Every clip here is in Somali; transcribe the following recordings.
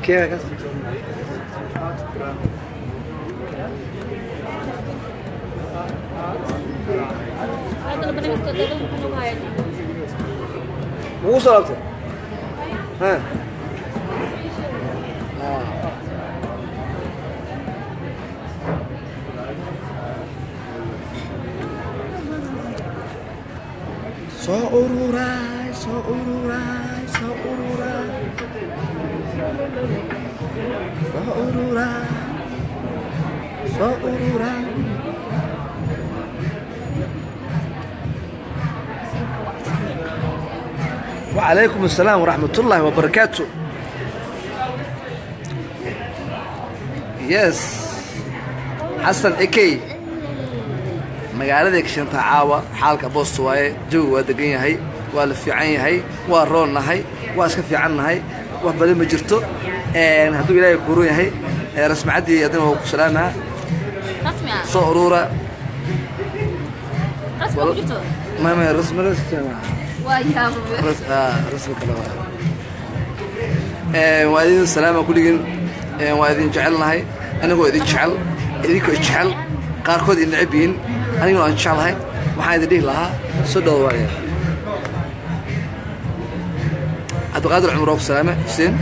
Keegas. Wuu soo laabtay. Ha. Soo ururay, soo ururay, soo ururay. Soo ururay. Soo ururay. وعليكم السلام ورحمة الله وبركاته. Yes. Xasan Ekey. Magaalada Kishanta caawa xaalka boost waaye, jawigu waa degan yahay, waa la fiican yahay, waa roon nahay, waa iska fiican nahay, wax badan ma jirto. Hadduu Ilaahay kuu roon yahay, rasmacaddii adina waa ku salaamaa. Rasmi ah. Soo uruura. Rasmi ku jirto. Ma rasmi rasmi ma. Waa yaab. Rasmi kale waa. Waa idin salaama kulligin, waa idin jecelnahay, anigoo idin jecel, idinkoo jecel, qaarkood idin neceb yihiin, aniguna aan jeclahay. Waxaan idin dhihi lahaa soo dhawo waaya. Cabdiqaadir Cumar waa ku salaame. Xuseen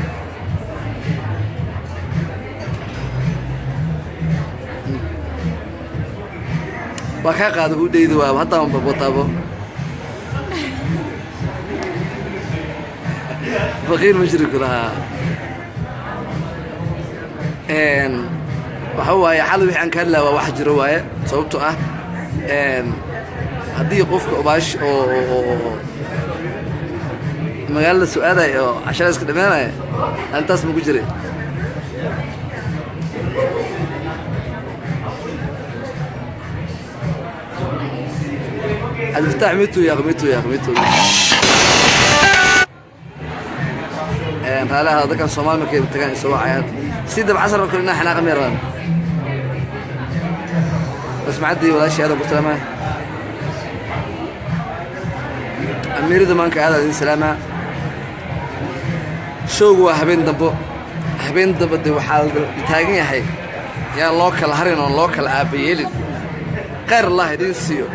waa kaa qaada buu dheydi waaba haddaan wataabo faqiir ma jiri kulahaa. Waxa waaye xal wixii aan ka hadlaa waa wax jiro waaye, sababtoo ah haddii qofka ubaash oo magaalada soo aadaya oo cashada iska dhameynaya intaas ma ku jiray. Cabdifataax mitu yaaq mitu yaaq mitu raalaha dadkan Soomaali markay tagaan soo wacayaan si dab casar markay inaa xanaaqa meeraan bas macadii walaashii aadan ku salaamaa. Amiirada maanka aad idin salaamaa. Showgu waa habeen dambo, habeen dambo dee waxaa la taagan yahay yaan loo kala harin oon loo kala aabayeelin. Khayr Allah idin siiyo,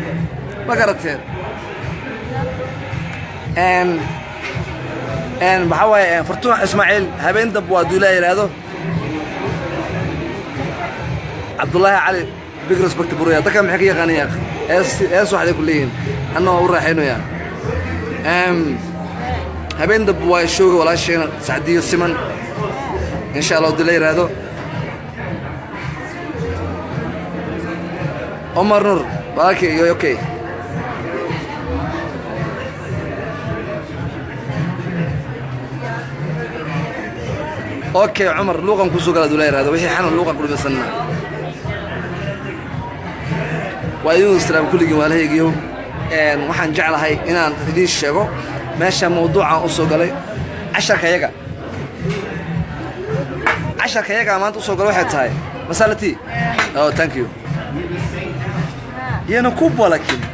ma garateen? Waxaa waaye Fartuun Ismaaciil habeen dambe waa hadduu Ilaah yidhaahdo. Cabdullaahi Cali, big respect buruya. Dadka maxay ka yaqaanayaan yaaq ees ees waxday ku leeyihiin, anna waa u raaxaynayaa. Habeen dambe waa showga walaasheena Sacdiyo Siman, insha Allah hadduu Ilaah yidhaahdo. Omar Nur walaalkii iyo okay. Okay Cumar luuqan kusoo gala hadduu Ilaah yidhaahdo, wixii xanan luuqan ku dhimasanna waa idin islaam kulligiin waalahaygiyow. Waxaan jeclahay inaan idiin sheego meesha mawduucaan u soo galay, casharka yaga, casharka yaga maanta usoo galay waxay tahay masalati. Oh, thank you. Yena kubwa lakini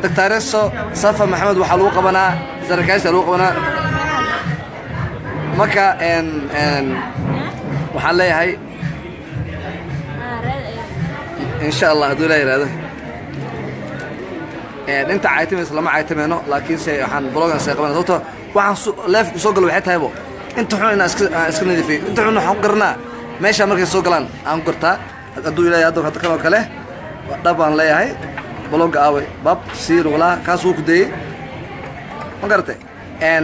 Dr. Safa Maxamed waxaa lagu qabanaa sarkaasha lagu qabanaa. Marka waxaan leeyahay insha Allah hadduu Ilaah yidhaahdo inta caytimaysa lama caytimayno, laakiinse waxaan blogan see qabana sababtoo waxaan leefku soo galo waxay tahaybo inta xun inaan iska aan iska nadiifiyo. Inta xun waxaan ku garanaa meesha markay soo galaan aan ku gartaa hadduu Ilaahay hadda hadda kan oo kale dhab baan leeyahay bloga aaway bab sii luglaha kaas wuu ku dayey, ma garatay?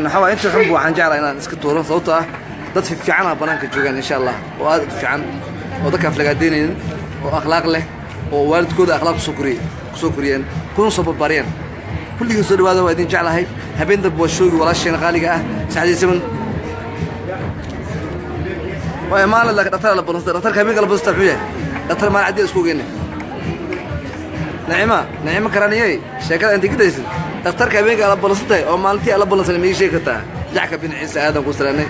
Waxaa waay inta xunba waxaan jeclahay inaan iska tuuro, sababtoo ah dad fiican ah banaanka joogaan insha Allah oo aad u fiican oo dadka aflagaadeynaynin oo akhlaaq leh oo waalidkooda akhlaaq kusoo koriyey kusoo koriyeen kuna soo barbaariyeen. Kulligiin soo dhawaada, waa idin jeclahay. Habeen dambe waa shoogi walaasheena qaaliga ah Saxdii Siman. Waa maalin laakiin dhaktar la ballansta, dhaktarka habeenka la ballansta muxuu yahay? Dhaktar maalin caddi isku ogeyne. Nacima Nacimo Karaniyey sheekada inta gidaysid dhakhtarka habeenka ala ballansantahay oo maalintii ala ballansanay ma ii sheegi kartaa? Jacka bin Ciise aadan ku salaanay,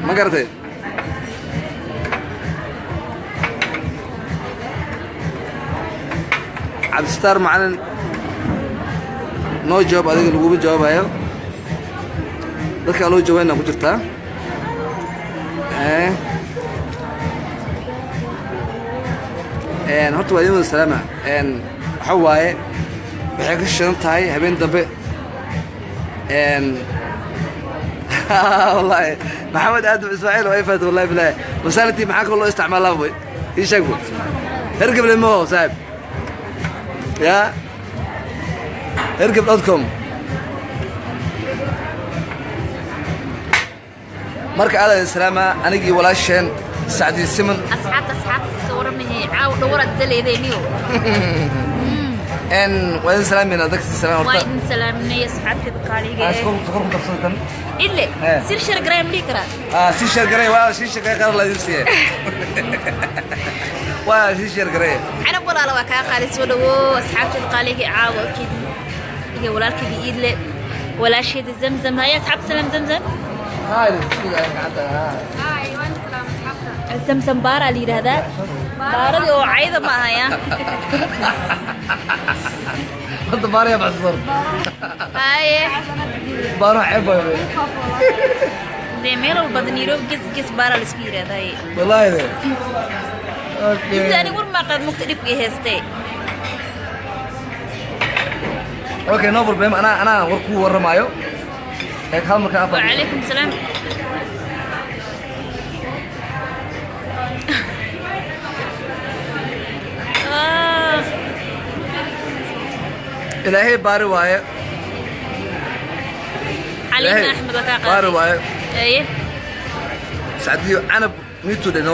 ma garatay? Cabdisataar Macalin, noo jawaab. Adiga laguma jawaabayo, dadka loo jawaabina ku jirtaa. Horta waa idin wada salaama. Waxa waaye, waxay ka shidan tahay habeen dambe. Wallahi Maxamed Aadam Ismaaciil oo ay fahat, wallahi bilahi. Masalati maxaa kaloo loo isticmaalaa? Boy, ii sheeg boy. Hergeb le maho saaxib ya hergeb.com. Marka aad idin salaama, anigii walaasheen Sacdii Siman. Asxaabta, asxaabta iska waramahe, caaw dhawaraad daleedeeniyo. Waa idin salaamayna dadka salaam. Waa horta idin salaaminay, asxaabteeda qaaliga Ah, eh. Sokor ku darsada tan. Ile Eh. sir share gareey ma dhihi karaa? Ah, sii share garay, waa sii share garay, qaar la idin siiye, waa sii share garay. Canab walaala, waa kaa qaali, soo dhawo. Asxaabteeda qaaliga, caawa ujeedin iyo walaalkayga Iidle, walaasheeda Zamzam. Haya asxaab, salaam Zamzam. Haay, gacanta. Hi, waan salaam asxaabta. Zamzam baaraa la yidhaahdaa, baaradii oo cayda ma ahaya. Hadda baariya baxsor. Haye. Baaro ceeb bay. Dee meel walba Nairobi ges ges baaraa la isku yidhaahdaa. Wallahi de. Inta Okay. anigu war maaqaad mugta dhibkii heestay. Okay, no problem. Ana war ku waramayo. Ee hal marka afar. وعليكم السلام. آه. Ilaahay baari waaye. حليمة Ilaahay أحمد وكاقة. baari waaye. إيه. Sacdiyo Canab, me too de no.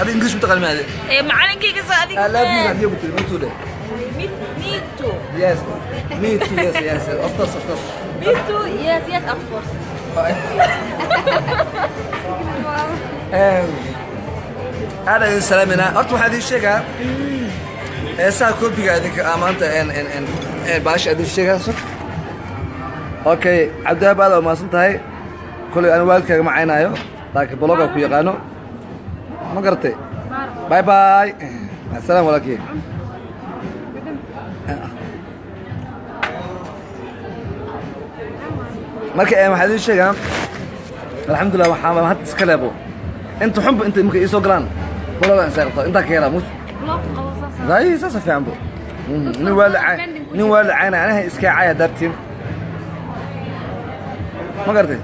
Adi English mutaqaan ma adi? إيه معلنكيga soo adiga. I love you Sacdiyo, me too de. Me too. Yes. Me too, yes. Of course, of course. Me too, yes, of course. Aad idin salaaminaa. Horta waxaa idin sheegaa heesaha koobiga idinka ah maanta en en en en baasha idin sheegaa. Okay, Cabdiwahaab, aad waa mahadsan tahay. Koley ani waalidkaaga ma caynaayo, laakiin bloga ku yaqaano ma garatay. Bye bye, asalaam walaalkii. Marka waxaa idin sheegaa, alxamdulilah, waxaa hadda iska leebo inta xunba inta markay iisoo galaan bloga insay qabtaa intaa ka helaa mus Block qabo saas. Ay, saasa fiican bo. Nin waa la nin waa la caynaya, anaha iska caaya dartiin ma garatay.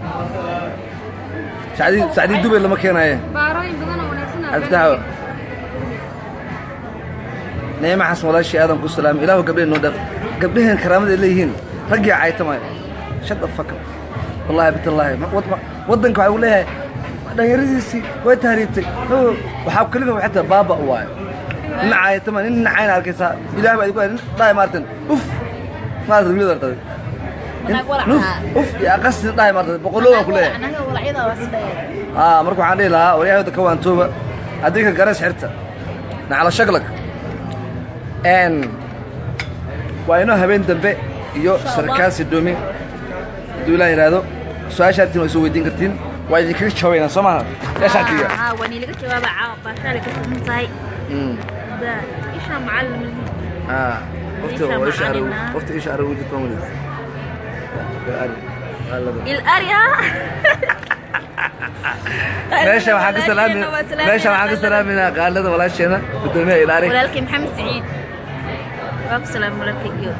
Sacdii, Sacdii Dubay lama keenaaye. Baarooyin badan oo wanaagsan aa. Cabditaxo Neema Xasan, walaashii, aadan ku salaamay. Ilaahu gabdhaheen noo dhaaf, gabdhaheen karaamada ay leeyihiin. Raggii caytamaya, shut the fuck up. Wallahi bitallahi, waddanka waxaa uu leeyahay dhalinyaradiisii way tahriibtay. Waxaa kalifa waxay tahay baaba waayo. Nin caayatama, nin cayna arkaysaa. Ilaah baa idinku nin dhahay maartan uf maartan wiil artay nuf uf iyo aqas nin dhahay maartan boqoloo baan ku leeyahay. Anaga walacyada waa sidaya. Aa, marka waxaan dhihi lahaa waryahooda ka waantooba, haddii ka garas xirta nacala shaglag n waa inoo habeen dambe iyo sarkaasi dhoomi hadduu Ilaah yidhaahdo. Su-aasha artiin waa soo weydiin kartiin, waa idinkaga jawaabaynaa, soo maaha yaashaatiga? Haa, waa nilaga jawaaba. Caawa baashaale ka furan tahay. Da isha macallin. Aa, qofta Isha waa isha arag. macallin. Qofta isha arag jirta ma weli il arya. Meesha waxaan ka salaaminaa qaalada walaasheena, gudoomiyaha Ilaari. Walaalkii Maxamed Saciid waa ku salaam, walaalkaygiyo.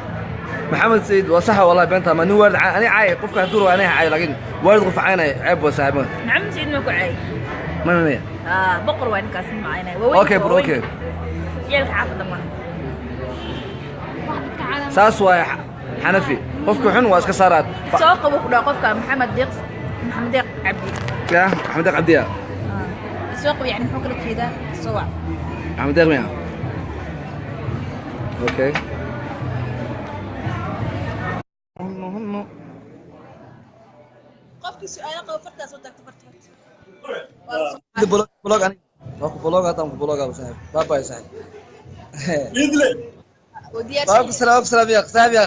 Maxamed Sayid waa saxa, wallahi beenta ma nin waalid ani caay qofka hadduu rabo aniga caay, laakiin waalid qof caynaya ceeb waa saaxiibada. Maxamed Saciid ma ku caay. Ma maya. Ah, boqor waa ninkaas, ma caynay. Waa weyn. Okay bro, okay. Ciyaalka xaafadda ma Wax dadka caalam. Saas waaye Xanafi, qofka xun waa iska saaraad. Soo qabo ku dhaw qofka Maxamed Deeq, Maxamed Deeq Cabdi. Ya Maxamed Deeq Cabdiya. Soo qabo, yani muxuu kala jeedaa soo wac? Maxamed Deeq miya? Okay. Qofkii su'aalo qabo fartaas u taagto, farta. Blog ani waa ku blog, hataan ku blog saaxiib. Bye bye saaxiib. Idle. Oo diyaar. Waa ku salaam, ku salaam ya saaxiib ya.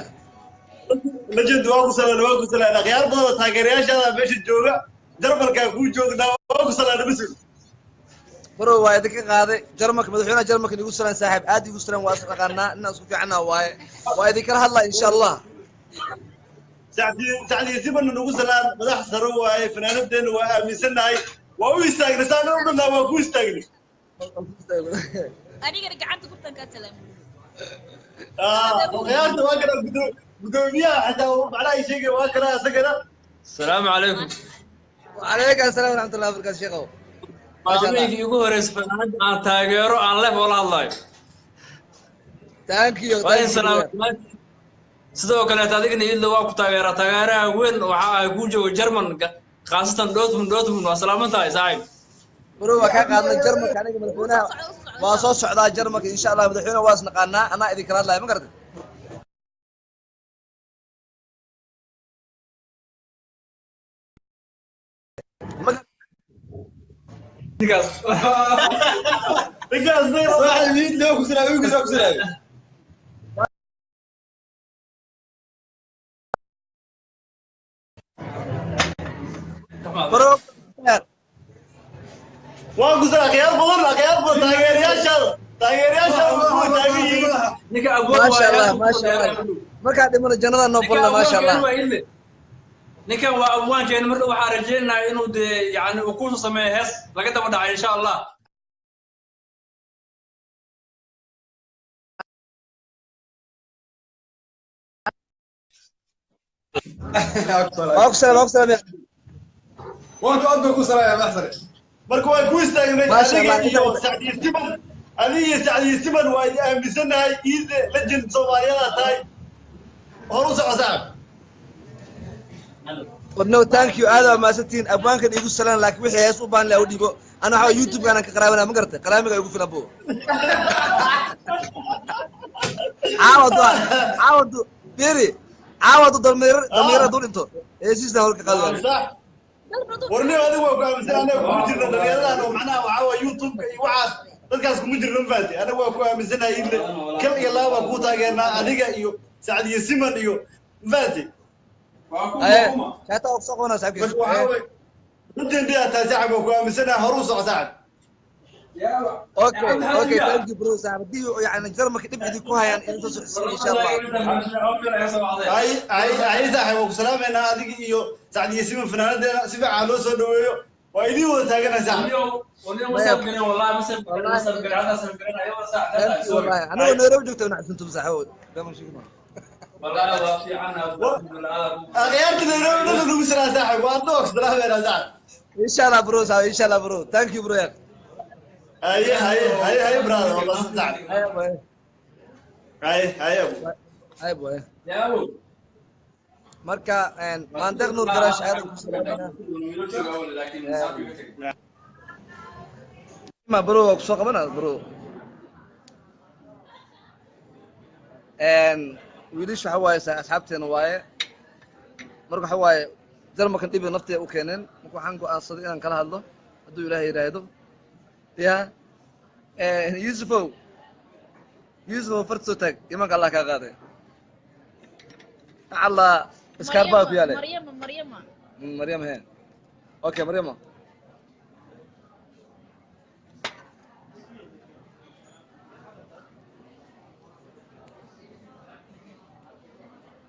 Legend, waa ku salaan, waa ku salaan. Akhyaar badan oo taageerayaashaada meesha jooga, Jarmalkaa kuu joognaa, waa ku salaan bisil. Bro waa idinka qaaday Jarmalka, madaxweynaha Jarmalka igu salaan saaxiib, aad igu salaan, waa isdhaqaanaa, inaan isku fiicannaa waaye, waa idinkala hadlaa insha Allah. Sacdiye Simanna nagu salaan, madax sare waaye, fanaanadeenna waa aaminsannahay, waa u istaagnay saan u dhannaa, waa ku istaagnay. Anigana gacanta kurtan kaa salaam. Khiyaarta waa kana gudoomiyaha xitaa macnaha ay sheegay waa kana isagana. السلام عليكم. وعليكم السلام ورحمة الله وبركاته sheekhow. Masha Allah. Maalminkii ugu horreysay fanaanada aan taageero aan leef wala hadlayo. Thank you. Waa in Thank you. salaam. Sidoo kaleeto adigana Idle waa ku taageeraa, taageeraha weyn waxa ay ku jooga German, khaasatan Dortmund. Dortmund waa salaaman tahay saaxiib. Bro waa kaa qaadnay Jarmalka, aniga madaxweynaha waa soo socdaa Jarmalka insha Allah, madaxweynaha waa isnaqaanaa, anaa idinkala hadlaya, ma garatay? Ninkaas. Ninkaas saaxiib Iidle waa ku salaamay, wiilkiisa waa ku salaamay. Bro waa ku salaam, khiyaar badan, khiyaar badan, taageerayaashaada taageerayaashaada kuwa taagan yihiin. Ninka abwaan maasha waaye, Allah, aad u maasha Allah, taageeraa. markaa dhimana jannada noo Ninka balna, maasha abwaankeena Allah. waa Idle. Ninkan waa abwaankeena, mar dhow waxaa rajaynayaa inuu dee yani uu kusoo sameeyo hees laga daba dhacay insha Allah. Waa ku salaam, waa ku salaam. Waan ku aad baan ku salaamaya madax sare. Marka waa ku istaagnay Maasha adiga Allah. iyo Sacdiye Siman, adiga iyo Sacdiye Siman waa idin aaminsannahay. Iidle legend Soomaaliyadaa tahay, hor u soco saaxib. No, thank you, aad waa mahadsantihiin, abwaankan igu salaan, laakiin wixii hees u baahan lahaa u dhiibo, ana waxaa YouTube-gaan ka qaraabanaa, ma garatay? Qaraamiga igu filan bo. Caawa du fiiri, caawa du damiir damiir hadduu dhinto heesiisna hor ka qaadi waayo. Sax warni, adigu waa ku aaminsan, anaga kuma jirno dhalinyaradan oo macnaha waxaa waa YouTube-ka iyo waxaas dadkaas kuma jirno, ma fahanti? Anaga waa ku aaminsanahay Iidle, kal iyo laba baa kuu taageernaa adiga iyo Sacdiye Siman iyo, ma fahanti? Waa kuma Haye, kuma. shaataa waa kusoo qabanaa Marka saaxiibkiis. waxaa waye legend yaa tahay saaxib, waa ku aaminsanahay, hor u soco saaxib. Okay, okay, thank you bro. Saaxiib, haddii yani Jarmalka dhib idinku hayaan idin soo socodsiin insha Allah. Hay hay hay saaxib, waa ku salaamaynaa adiga iyo Sacdiye Siman fanaanadeena, si fiican loo soo dhaweeyo, waa idiin wada taaganahay saaxib. Thank you wallahi, anigoo Nairobi joogta nacsuntum saaxiib, bama sheegi ma. Akhyaarta Nairobi dhan nagu salaa saaxib, waa adna waa ku salaamaynaa saaxib. Insha Allah bro, saaxiib, insha Allah bro, thank you bro. Haye haye haye haye brother, waa mahadsan saaxib. Haye boy. Haye haye abu. Haye boy. Marka Maandeeq Nuur Garaash aad ku salaamayna ma bro, waa kusoo qabana bro. Wiilish waxa waaye asxaabteena waaye, marka waxa waaye Jarmalkan dhibi nafteeda u keeneen, marka waxaan go'aansaday inaan kala hadlo hadduu Ilaahay yidhaahdo. Ya Yusufow, Yusufow, farta soo taag, imanka Allah kaa qaaday, alla iskaar baa ku yaale. Maryama, Maryama. Maryam he, okay, Maryama.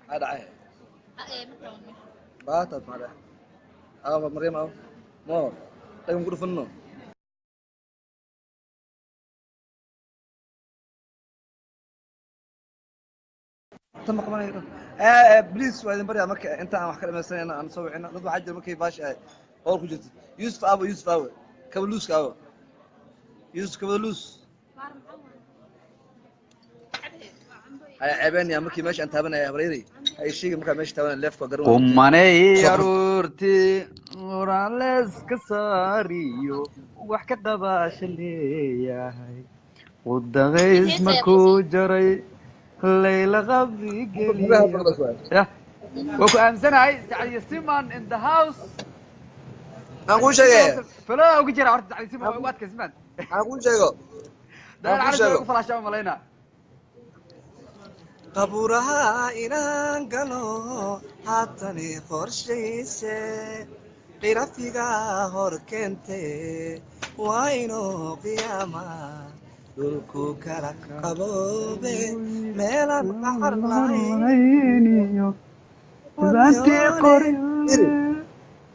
Maxaa dhacay? Baataad maxaa dhacay? Awa Maryam, aw mo dhagam ku dhufanno. Tan ma qabanayo, please, waa idin baryaa, marka inta aan wax ka dhamaysanayna aan soo wicino dad waxaa jira markay baash ahay howl ku jirto. Yuusuf aawo, Yuusuf aawo, kaba luuska aawo, Yuusuf kaba luus haya ceebeynaya markii meesha aan taabanaya habaryadey hay sheegi, markaa meesha taabanaya leefka garan. Qumanay aroortii qoraaleyska saariyo wax ka qabaasha leeyahay qudaqays markuu jaray layla qabri geliyo. Yah, waa ku aaminsanahay Sacdiye Siman in the house. Aan kuu sheegay. Falaa ugu jira horta Sacdiye Siman waa ugu adkay Siman. Aan kuu sheego. Daal Aan kuu cali sheego. ugu falaashaa malaynaa. Qabuuraha inaan galo haatani qorshayse. Qirafiga hor keente waa inuu qiyaama dhulku kala qaboobe meelaan qaxar lahayn.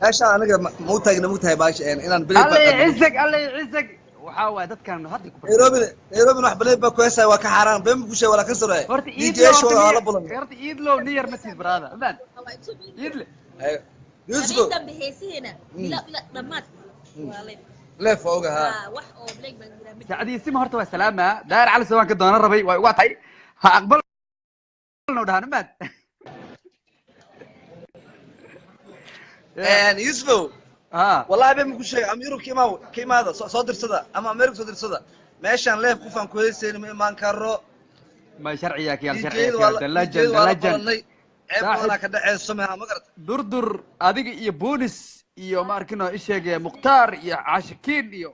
Meesha aniga ma u taagna mugtahay baasha inaan Alla ycizak, alla ycizak. Waxaa waaye dadkan hadda ku bartay. Nairobi, Nairobi wax balay baa ku heesaya, waa ka xaaraan, been ku sheeg, wala ka soo Horta DJ iidlow show waa la bulan. Horta iidlow niyar ma tiid, brother man iidle. Yusuf Habeen dambe heesihiina bila dhammaad waa leef. Leef waa oga ha. Wax oo black baan jiraa ma jiro. Sacdiisima horta waa salaama. Daar Cali Sawaan ka doonan rabay waa uga tahay, ha aqbal no dhahan maad. Yusuf, ha. Wallahi been ku sheeg, ama Yurub ka imaaw, ka imaada soo dirsada ama America soo dirsada, meeshaan leef qofaan ku heesayni ma imaan karo. Ma sharciya kiyaal DJ sharciya waa kiyaal la dalajan DJ waa la dalajan balanay, ceeb Saaxib. badanaa ka dhaceyso meha, ma garata? Durdur adiga iyo boolis iyo ma arkino isheege Mukhtaar iyo Caashikiin iyo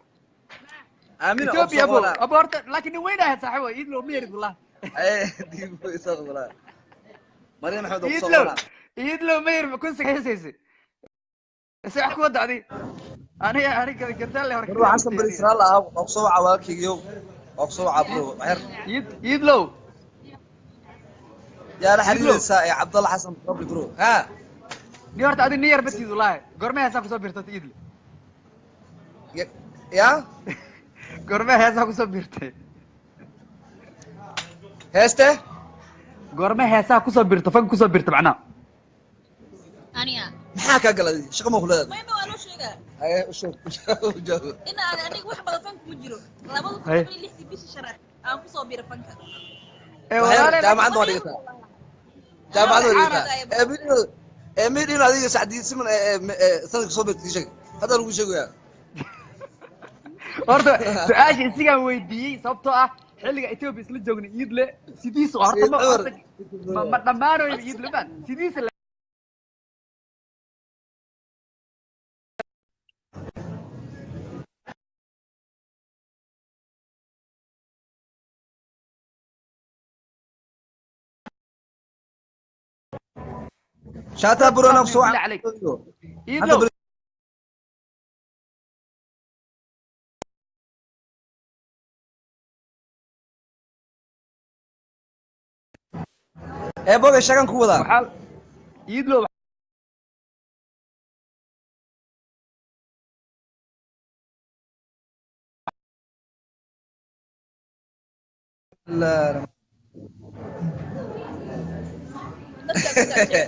Aamin oo Ethiopia soo abo qolaa. Abo horta laakiin nin weyn ahayd saaxibo iidlow ma yarid wallahi. Ay diib soo qolaa, Maryam Maxamed oo soo iidlow qolaa. Iidlow ma yarid kun sagaysaysa se wax ku wada adi aniga aniga gantaal hore. Marwa Xasan bari Israel ah oo soo waca walaalkaygiiyow, oo soo waca bro waxyar. Iidlow. Yaa la xiriiraysaa ee Cabdalla Xasan Rabbi bro ha. Ni horta adi nin yar batiid wallahi, goorma heesaa kusoo biirtay iidle? Ya Goorma heesaa kusoo biirtay? Heeste. Goorma heesaa kusoo biirta, fanka kusoo biirta macnaha? Aniga Maxaa kaa galay? Shaqo ma kuleedahay? Mayma waa loo sheegaa. Haye, u sheeg, u jawaab. In aan aniga wax badan fanka kuma jiro, labada kun Haye. toban iyo lixdii bishii shanaad aan kusoo biiray fanka. Ee Waxyar, walaale. Jaamacadda waa dhigataa, jaamacadda waa dhigataa. Caanad. Ee mid ee mid in adiga sacdiid siman ee sanadka soo beertay sheeg, hadda lagu sheegayaa. Horta su-aasha isigaan weydiiyey sababtoo ah xilliga Ethiopia isla joognay iidle sidiisa horta ma Sayid Cumar. Horta ma dhammaanayo iidle man sidiisa. Shaata bro na soo Billah عليك. Hadda iidlow. Ee boga sheegan ku wadaa. Waxaa iidlow.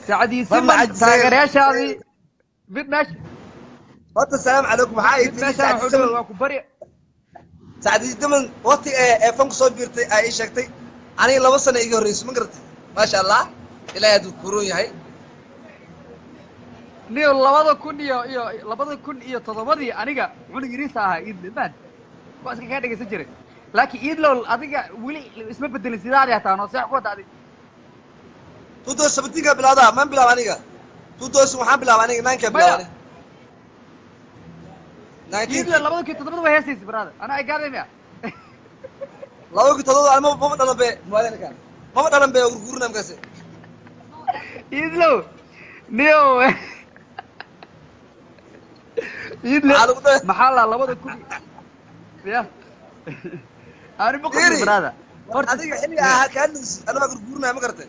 Sacdii Rama siman Cajzeer. Taageerayaashaadii mid meesha Horta salaam calaykum, waxaa mid ii tiri meeshaan Sacdi wuxuu Siman. dhahay waa ku bari. Sacdi Siman waqti ee fanku soo biirtay ay ii sheegtay aniga 2 sano iga horreysay, ma garatay? Maasha Allah, ilaahay hadduu kuroon yahay. Niyo 2000 iyo 2007-dii aniga cunug yariisa ahaa iidle man waa iska kaa dhegaysan jiray, laakiin iidlow adiga weli isma bedelin sidaadi hataa noo seex ku wada adi. 2017 ka bilowdaa man bilaab aniga 2000 waxaan bilaabay aniga 9 ka Maya. bilaabay aniga Iidle 19 2007 waa heesaysa brother, anaa igaaday miya? 2007 anima mama dhalan be, muwaadinkan mama dhalan be, gurgurna markaasi. Iidlow niyo iidle. Maxaa lagu dhahay? Maxaa la 2000 ya ani ma qabin Fiiri. brother horta. Adiga xilliga ahaa kaa hadlaysid anaa gurgurnaya, ma garatay?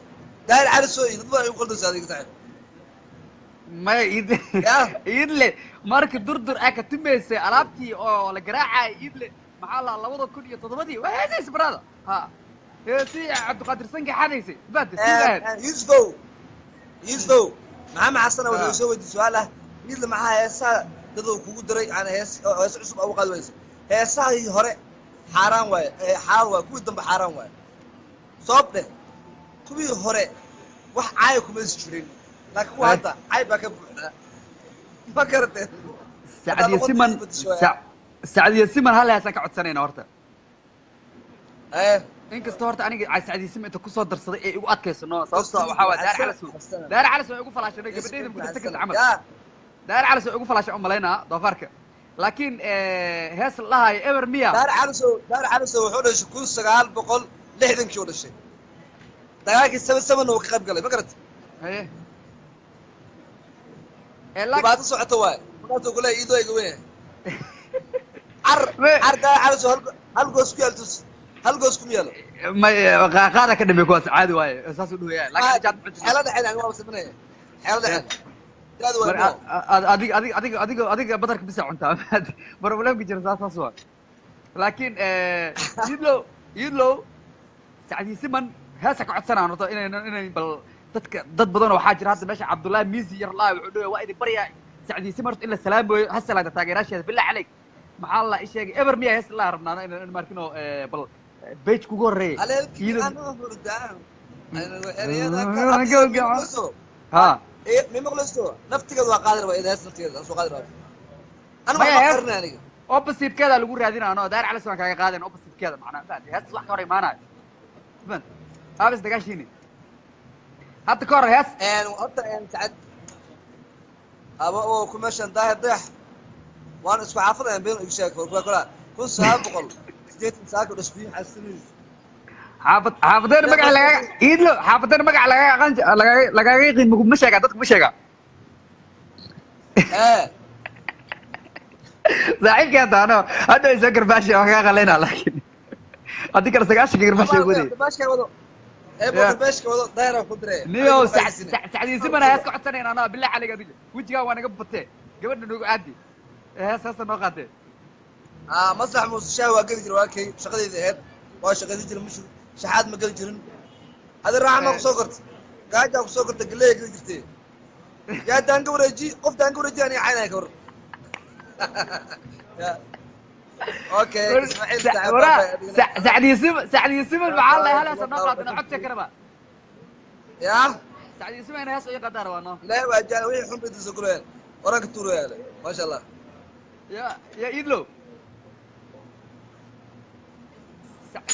Daahir Cali soo iyo dad badan ay u qaldaysa adiga saaxiib. Maya iidle. Ya. Iidle marka durdur aa ka tumaysay alaabtii oo la garaacay iidle maxaa la 2007-dii waa heesaysa brother, ha heesii Cabdiqaadir sanka xadaysay baad sii ahayd. Yusufow, Yusufow, Maxamed Xasana wuxuu Ah. soo weydiiyey su-aal ah: midla maxaa heesaha dad uu kugu diray yani hees oo hees cusub ugu qaadi wayso? Heesahii hore xaaraan waaye, xaaraan waaye, kuwii dambe xaaraan waaye. Sabab dheh, kuwii hore wax caaya kuma is jirin, laakiin kuwa Eh. hadda caay baa ka buuxdaa, ma garateen? Sacdiye siman, Sacdiye siman hal heesaan ka codsanayna horta. Eh. Inkastoo horta aniga Sacdiye siman inta kusoo darsaday ee igu adkayso no, sababtoo waxaa waa Daar Calasow, Daar Calasow igu falaashanay gabadhayda ku darsan karta camal. Ya. Daar Calasow igu falaashay u malaynaa doofaarka, laakiin hees la dhahayo eber miya. Daar Calisow, Daar Calisow wuxuu dhashay 1960-kii u dhashay, dagaalkii 77 uu ka qayb galay, ma garatay? Haye. Ee laakiin Dhibaato socota waaye. Markaasuu ku leeyahay iidoo iga weyn yahay. Car car daa calaso hal goos ku yaal tus. Hal goos kuma yaalo. Ma qaada ka dhambe kuwaas caadi waaye saas u dhaweeyaa laakiin jaad ma Xeelo dhexeed aniga waa sameynaya. Xeelo dhexeed. Daad waa mo. Adiga adiga adiga adiga adiga badarka bisa cuntaa problemka jira saas saas waa laakiin Iidlow Iidlow Sacdiye Siman heesa ka codsanaan horta inay bal dadka dad badan oo waxaa jira hadda meesha Cabdullaahi Miisi yar laa wuxuu dhawayaa waa idin baryaa Sacdiye Siman horta in la salaamoyo ha salaanta taageeraasheeda billah caleyk maxaa la ii sheegay eber miyaa hees la rabnaa in markino bal page kugu horreeyay Haleelkii Iidlow anoo hurdaan. Anigu ereyada ka ha ma maqlayso naftigeeda waa qaadi rabaa iyada hees naftigeeda aan soo qaadi rabaa. Anigu Maya waxba hees qarinaya aniga. opposite-keeda lagu raadinaa anoo daar calis waan kaaga qaadayn opposite-keeda macnaa fahanti hees wax ka hor imaanayo fahanti aabis dagaashiini hadda ka hor hees Horta sacad aba oo ku meeshan daahir dayax waan isku xaafadayan been igu sheeg kor kula 1989 saako dhashbiin xasiniis xaafad xaafadeena magaca lagaaga Iidlo xaafadeena magaca lagaaga aqaan lagaaga lagaaga yiqiin ma sheegaa dadku ma sheegaa ee saaxiibkii hadda ano hadda ay soo garbaashay waan kaga qalaynaa laakiin haddii kale 9-ka garbaashay ugu waday beeshka wado ee Yeah. beeshka wado daahir ku diray niyow Sacdiye Siman hees ka codsanayna anaa billah caleyk adiga wejigaa waa naga batee gabadha noogu aadi hees heesa noo qaatee maslax muuse shaah waa geli jiray waa kay shaqadayda ahayd waa shaqaysan jiray mushur shaxaad ma geli jirin adi raaxa ma kusoo kortay gaajaa kusoo kortay galeeya geli jirtay yaa daanga wareeji qof daanga wareeji aniga caynaya ka war Ya. Okay Ismaaciil saaxiib waraa bye bye adigana. Sacdiye Siman Sacdiye Siman maxaa la hal heesa noo qaatana codsi karaba yaa Sacdiye Siman hees ii qadaa rabaa noo ilaahay waa jecel wixii xun bay inta soo gurayaan oranka tuurayaale maasha allah ya ya Iidlow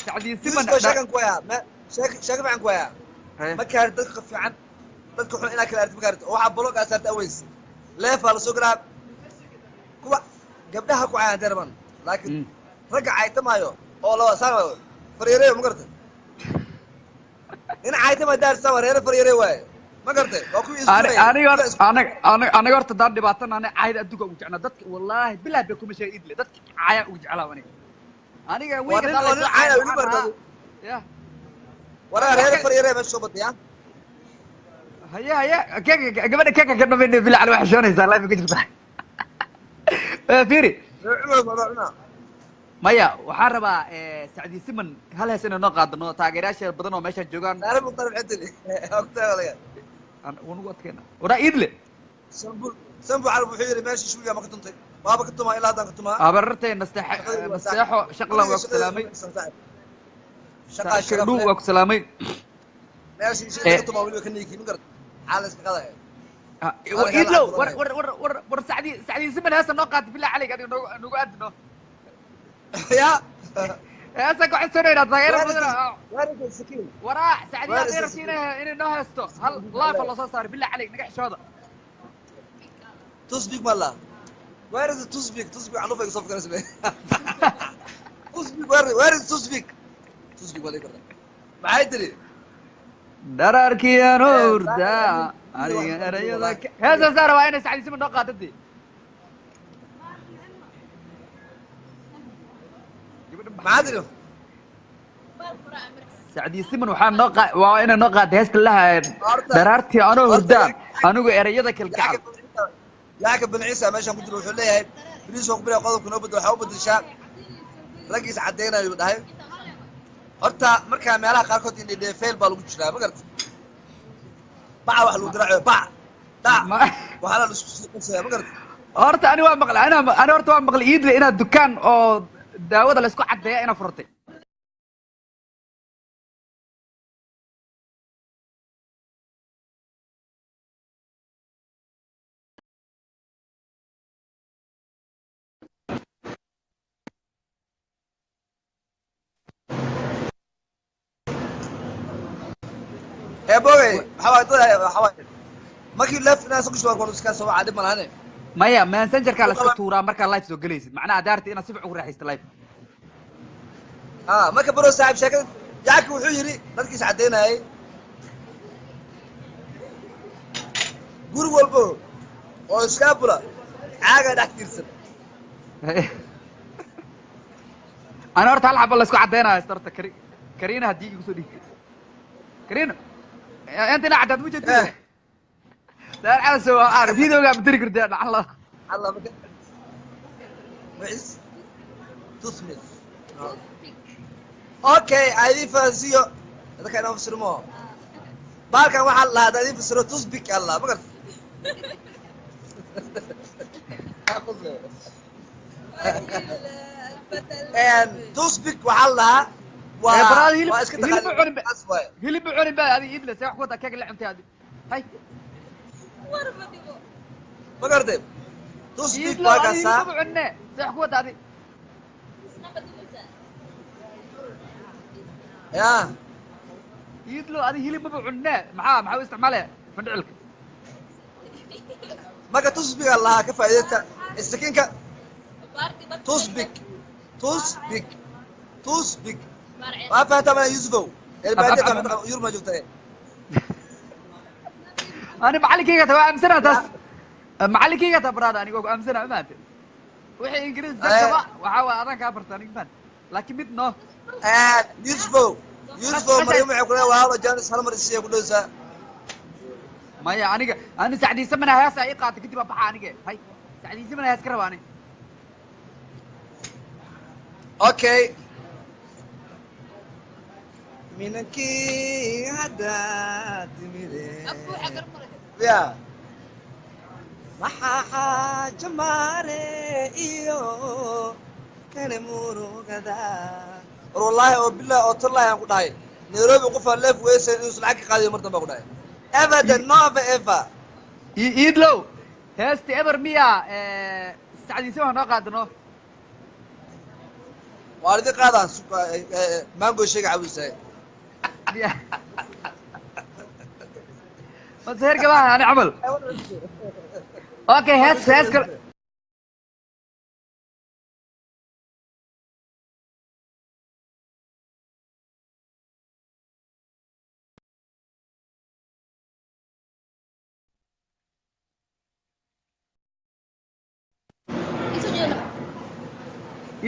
Sacdiye Siman Yusuf sheekan ku hayaa ma sheek sheek fiican ku hayaa ma kaari dadka fiican dadka xun inaa kala aragti ma kaarti oo waxaa bolog aa saarta aweys leefaa lasoo galaa kuwa gabdhaha ku cayaan derban laakiin ragga caytamaayo oo laba saan faryareeyo ma gartay nin caytama daar saan reere faryaree waaye ma gartay waa kuwii isku aniga aniga aniga aniga horta daan dhibaatana aniga caayda adduunka ugu jeclaa dadka wallaahi bilaah bay kuma sheegay Iidle dadka caaya ugu jeclaa aniga aniga waa wiiga nin daa waa nin laysoo caaya caaya weli waxaan bartay ahaa ya waraa reere faryaree meesha soo batay ya haya haya keeka gabadha keeka ka dhamayna bilaa cali waxay shoonaysaa live ka jirta fiiri cumar waa cunaa maya waxaan rabaa Sacdiye Siman hal hees inay noo qaadano taageerayaasha badan oo meeshaan joogaan saare muqtar xitili ogtaa walaga waan ugu adkayna waraa Iidle sambul sambul carab wuxuu yidhi meesha shuuliga ma ka tuntay waaba ka tumaa ilaa haddaan ka tumaa abarartay nasteexo shaqlan waa ku salaamay shaqaa sharaf dhu leh waa ku salaamay meesha shaqada ka tumaa weliba ka niiki ma garata maxaa la iska qadaya Iidlow war war war war war Sacdiye Sacdiye Siman heesa noo qaata billah caleyk adiga noogu noogu aadino ya heesa ku codsanayna taageero badan Where is the sakiin waraa Sacdiye Where is hadday the rabto inay noo heesto hal live loo soo saaray billah caleyk naga xishooda tusbig ma la where is the tusbig tusbig canufa iga soo fikraysa be tusbig where is tusbig tusbig waa laga gartaa maxay tiri dhararkiyan hurda aniga erayada heesa saara waa inay Sacdiye Siman noo qaatadii maxaa tiri Sacdiye Siman waxaa noo qaa waa inay noo qaatay heesta laha dharaartii anoo hurdaan anigu erayada kalgacal yaaka bin ciisa meeshan ku jiro wuxuu leeyahay bariis oo ku bilaw qodobka noo bedel waxaa u bedeshaa raggiis caddeynayo dhahay horta markaa meelaha qaarkood indhedheefeel baa lagu jiraa ma garata baca wax lagu diraacayo bac dhac waxaana la isku sii qasaya ma garata horta ani waa maqlay ana ani horta waa maqlay Iidle inaad dukaan oo daawada la isku caddeeya inaad furatay ee bogey waxaa waay dad waxaa waay markii left inaa soo gasho waa iska soo wacaa dhib ma lahane maya messengerka la iska tuuraa markaa live soo gelaysid macnaha daarta inaad si fiican ugu raaxaysto live ah marka baro saaxiib sheekada yaaki wuxuu yidhi dadkiis caddeynayay guri walbo oo iskaabula Caaga dhex tiirsan. Ana horta hal xaba la isku caddaynaya horta kari kariina haddii igu soo dhiibtay kariina inta ina caddaad ma jeedid daar calaso waa aar videoga ma diri kartaa dhacla. Allah maka macis tusmil. Okay, idin fahansiiyo dadka inaan fasirmo baalkan waxaa la lahaa hadaan idin fasiro tusbik allah ma garta. Tusbik waxaa la lahaa waa baraada hilib waa iska hilib u cunin taqaani waaye. Hilib u cunin ba adiga idle see wax ku wadaa keeg la cuntay adi hay. Ma garatay tusbik idle waa adiga kaasaa. Hilib u cunne see wax ku wadaa adi. Ya idlo adi hilib maba cunne maxaa u isticmaalaya fandhicilka? Marka tusbiga lahaa ka faa'iidaysta istakinka tusbik tusbik tusbik waa fahantaa mana Yusufow elbaadiya yurma joogta. Ani macallinkayga taa waa aaminsanaa taas macallinkayga taa baraada aniga waa ku aaminsanaa maanta wixii ingiriis dadkaba waxaa waa adan kaa barta aniga maan laakiin mid no. Yusufow Yusufow Maryam waxay ku leedahay walaalo jaanis hal mar isiya ku dhowsaa. Maya aniga ani sacdiisa mana heesa ii qaata kadib baa baxa aniga hay sacdiisa mana hees ka raba ani. Okay, minankii hadda timide ya maxaa xaaja maare iyo kale murugada war wallaahi oo bilah oo tallahi aan ku dhahay Nairobi qofaan leef weysan inuusan lacag ka qaadiyo mar dambe ku dhahay abadan never ever. Iidlow heesti eber miya sacdiisa waa noo qaadano. Waa idin qaadaan mango shayga cabusahay. Miya mase hergabaha ani camal. Okay, hees hees kale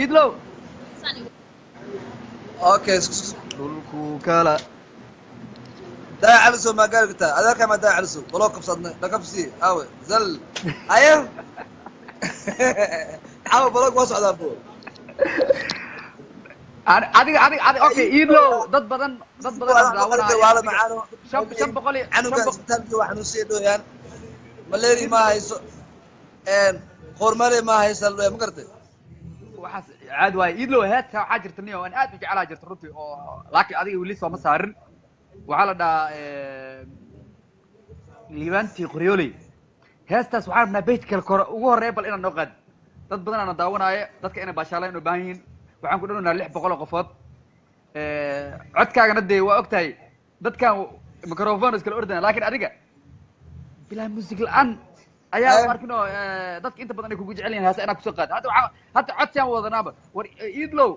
iidlow. Okay. Dhulku kala daa calisow maa gaari kartaa adeerkaa maa daa calisow waloo qabsadnay dhaqabsi aawe zal aye caawa balog waa socdaa bo. Adiga adiga adiga okay iidlow dad badan aan daawanaayo waala macaano shan shan boqol iyo canuga shan boqol isbitaalkii waa xanuunsiya dhooyaan malaria ma hayso qoormale ma haysa ma garatay. Waxaas caadi waaye iidlow heesta waxaa jirta niyo aan aad u jeclaa jirta runtii oo laakiin adiga weli sooma saarin waxaa la dhahaa liibaantii qoryooley heestaas waxaan rabnaa beyt kale kore ugu horreeya bal inaan noo qaadi dad badan aana daawanaayo dadka inay baashaalaan u baahan yihiin waxaan ku dhanaynaa 600 oo qofood codkaagana dee waa og tahay dadkan microphone iskala ordaya laakiin adiga bilaa music la-aan ayaa arkin oo dadka inta badan ay kugu jecel yihiin heesa inaad kusoo qaado hadda waxaa hadda codsiaan wadanaaba war iidlow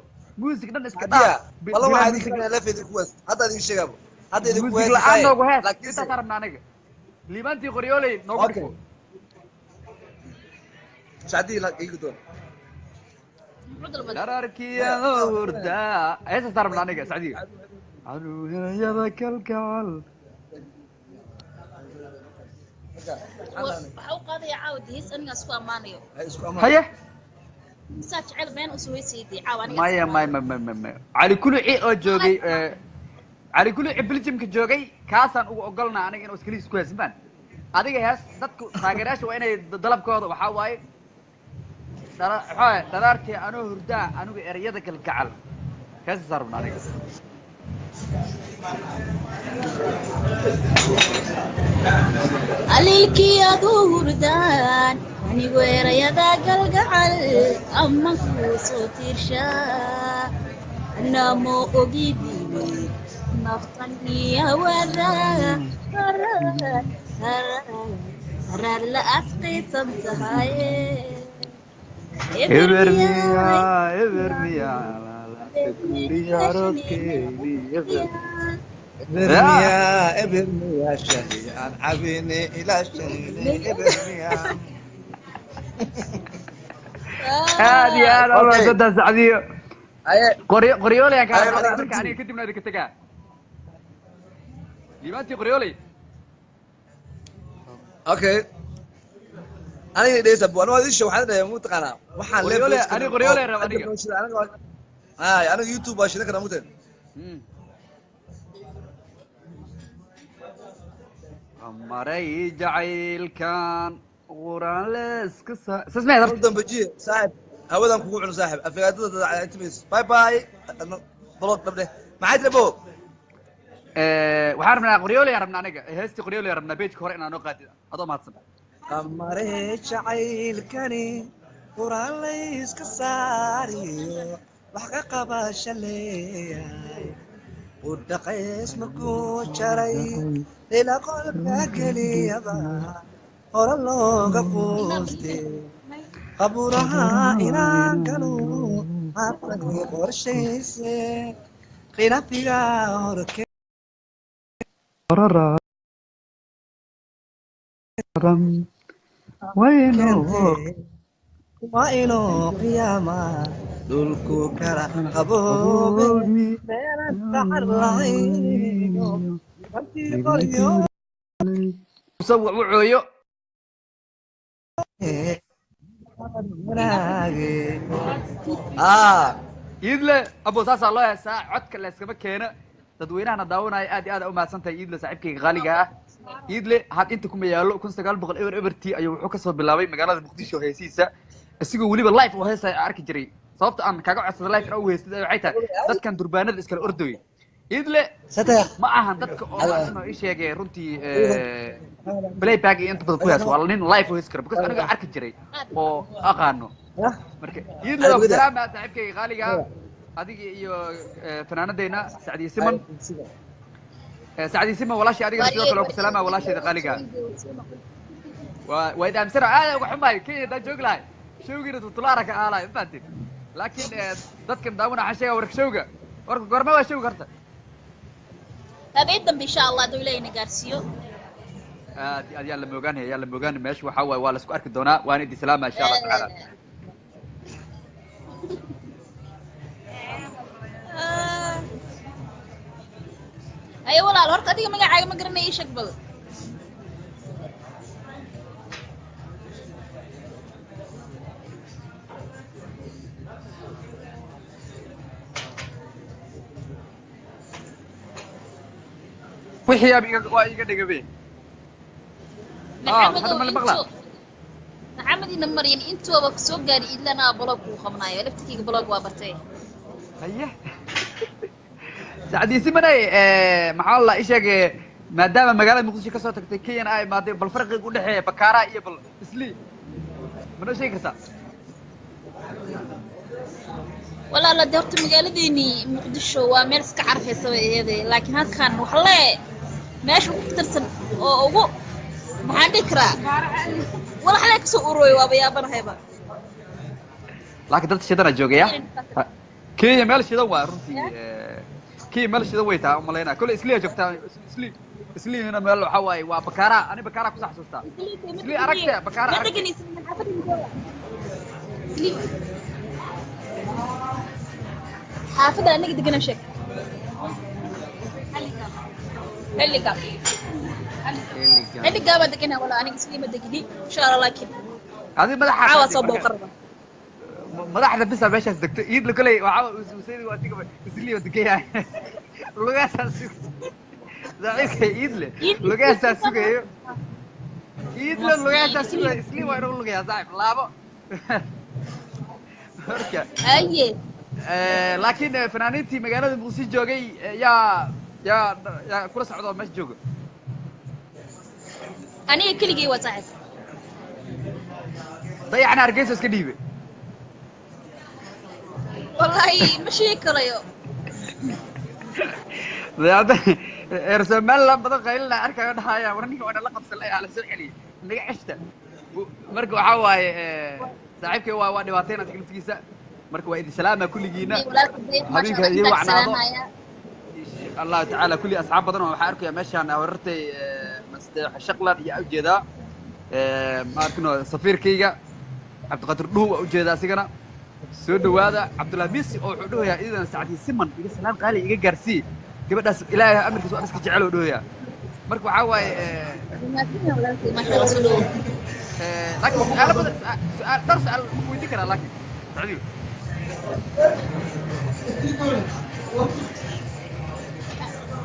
music dhan iska hadiya dhaaf wallah bilaa waxaa idin music keenaya leef idinku wees hadda idin sheegaabo hadda idinku music la-aan weesisaaye noogu hees laakiinse intaasaan rabnaa aniga liibaantii qoryooley noogu okay dhifo. sacdii la iigu doon. Dhararkiyado hurdaa heesaasaan rabnaa aniga sacdiga canuuhinayada kalkacal. Waxa u qaadaya caawa hees aniga isku ammaanayo. Isku amaan. Haye. Misaa jecel been u suwaysiiday caawa aniga. Maya maya maya maya maya cali kuluci oo joogay cali kuluci Belgiumka joogay kaasaan ugu ogolnaa aniga inuu iskaliis ku heesmaan adiga hees dadku taageerayaasha waa inay dalabkooda waxaa waaye waxaa waaye dharaartii anoo hurdaa anigu ereyada kalgacal heesaasaan rabnaa aniga. Aliilkii aduu hurdaan anigu erayada galgacal ama kuu soo tiirshaa namo ogidine naftan iyo hawada haraar la adkaysan tahaye. Eber miya eber miya guriga arooskeeni eber. Ebermiya ebermiya shahi aan cabine ilaa shahine ebermiya. Aad iyo aad Okay. umahadsantahay Sacdiyo. Aye. Qoryooley aan kaa Aye, rabaa madax marka aniga kadibna idinka tegaa. Liibaantii Qoryooley. Okay. Aniga dhegeysa, bu aniga idin sheeg waxaan dhahay mu taqaanaa. Waxaan Qoryooley, aniga Qoryooley raba aniga. Ay, aniga YouTube baa shidan karaa mugteen. Maray jacaylkan quraan leeska saas ma Ugu dambejiye, saaxib. Hawadan kugu cuno saaxib. Afagaadada intimis. Bye bye. Blog dhabde. Maxay tiri bo? Waxaan rabnaa Qoryooley aan rabnaa aniga heestii Qoryooley aan rabnaa page-ka hore inaan noo qaadid adoo mahadsan. Qamare jacaylkani quraan layska saariyo wax ka qabasha leeyahay u dhaqays markuu jaray ila qolka keliyaba hore looga quustay qaburaha inaan galo habkani qorshayse khilaafiga horke waa inuu qiyaama dhulku kala qaboobe meelan dacar lahayno markii qoryo wucooyo wanaage ah. Iidle abo saasaa loo heesaa, codka la iskama keeno. Dadweynahana daawanaya aad iyo aad aa umahadsan tahay Iidle saaxiibkayga qaaliga ah. Iidle had inta kuma yaalo 1900 00 t ayuu wuxuu kasoo bilaabay magaalada Muqdisho heesihiisa, isagoo weliba live oo heesaya aan arki jiray. Sababta aan kaaga codsada live inaa u heystid waxay tahay dadkan durbaanada iskala ordoy Iidle ma ahan dadka oo inuu ii sheegay runtii playback iyo inta badan ku hees, waa nin live oo heesi karo because aniga arki jiray oo aqaano. Marka Iidle waa ku salaama saaxiibkayga qaaliga ah, adiga iyo fanaanadeyna Sacdiye Siman. Sacdiye Siman walaashii, adigana sidoo kale waa ku salaama walaashayda qaaliga ah. Waa id aamsana aad uga xumahay Kenya haddaan joogi lahay showgiina tutulaara ka aalahay ma fahantin, laakiin dadkan daawana waxaan sheegaa warka showga warka goorma waa showga horta. Habeen dambe insha Allah hadduu Ilaahay na gaarsiiyo. Aad iyo aad yaa la moogaanaya, yaa la moogaanaya meesha waxaa waaye waa la isku arki doonaa, waana idin salaama insha Allah tacaala. Ah. Ayo walaal, horta adiga magacaaga ma garanay, ii sheeg bal. Wixii yaab iga waa iga dhigabe. Maxamed hadda oo ma la maqlaa? Intuu Maxamed ina Maryam intuuba ku soo gaari idlana blog kuu qabanayo laftirkayga blog waa bartay. Haye Sacdiye Simanay, maxaa la ii sheegay maadaama magaalada Muqdisho kasoo tagtay Kenyana ay imaaday, bal farqiga u dhexeeya Bakaara iyo bal Islii ma noo sheegi kartaa? Walaala de horta magaaladeeni Muqdisho waa meel iska carfaysa bay iyada, laakiin halkan wax le meesha ugu tirsan oo ugu maxaan dhihi karaa walax le kasoo urooyo waaba yaabanahayba. Laakiin dad shidana joogaya Kenya meel shidan waa runtii, Kenya meel shidan way tahay umalaynaa kolley Isliya joogtaa Isli Isliina meel waxaa waaye waa Bakaara, ani Bakaara kusoo xasuustaa Isli aragte Bakaara ma aragte. deganaysid xaafadda Isli, xaafadda anaga degana sheeg xilliga xilligaa baa degana walaa aniga Isli ma degini insha Allah, laakiin adi madaxa caawa soo booqan raba. Madaxda bisa meeshaas degto Iidla koley waxaa usaydi waa asiga Isliyo degan yahay lugahaasaa sug saaxiibka Iidle lugahaasaa sugayo Iidle lugahaasaa sugayo Isli waa inuu lugayaa saaxiib laabo marka. Haye. Laakiin fanaaniintii magaalada Muqdisho joogay yaa kula socda oo meesha jooga? Aniga keligay waa saaxiib. Dayacna Hargeysa iska dhiibe. Wallaahi ma sheegi karayo. Dabeecadda reer Somaliland badan qaylina arkayo dhahaya war ninka waa nala qabsan la la soo celiyay naga ceshta. Marka waxaa waaye saaxiibkay waa dhibaateyn asiga laftigiisa, marka waa idin salaama kulligiina. Walaalka dayax maasha habeenka Allah idin intaa wacnaado. Salaamaya. Insha Allahu tacaala kulli asxaab badan oo waxaa arkaya meeshaan warartay master Shaqlan iyo ujeedaa ma arkino safiirkayga. Cabdiqaadir Dhuh waa ujeedaa asigana soo dhawaada. Cabdullaahi Misi oo wuxuu dhahayaa idan Sacdiye Siman iga salaam qaali iga gaarsii gabadhaas, Ilaahay amarkiisa waan iska jecel oo dhahayaa. Marka waxaa waaye Maasha Allah, soo dhawow. Laakiin su'aalo badan, su'aal dhowr su'aal ma ku weydiin karaa? Laakiin Sacdiyo,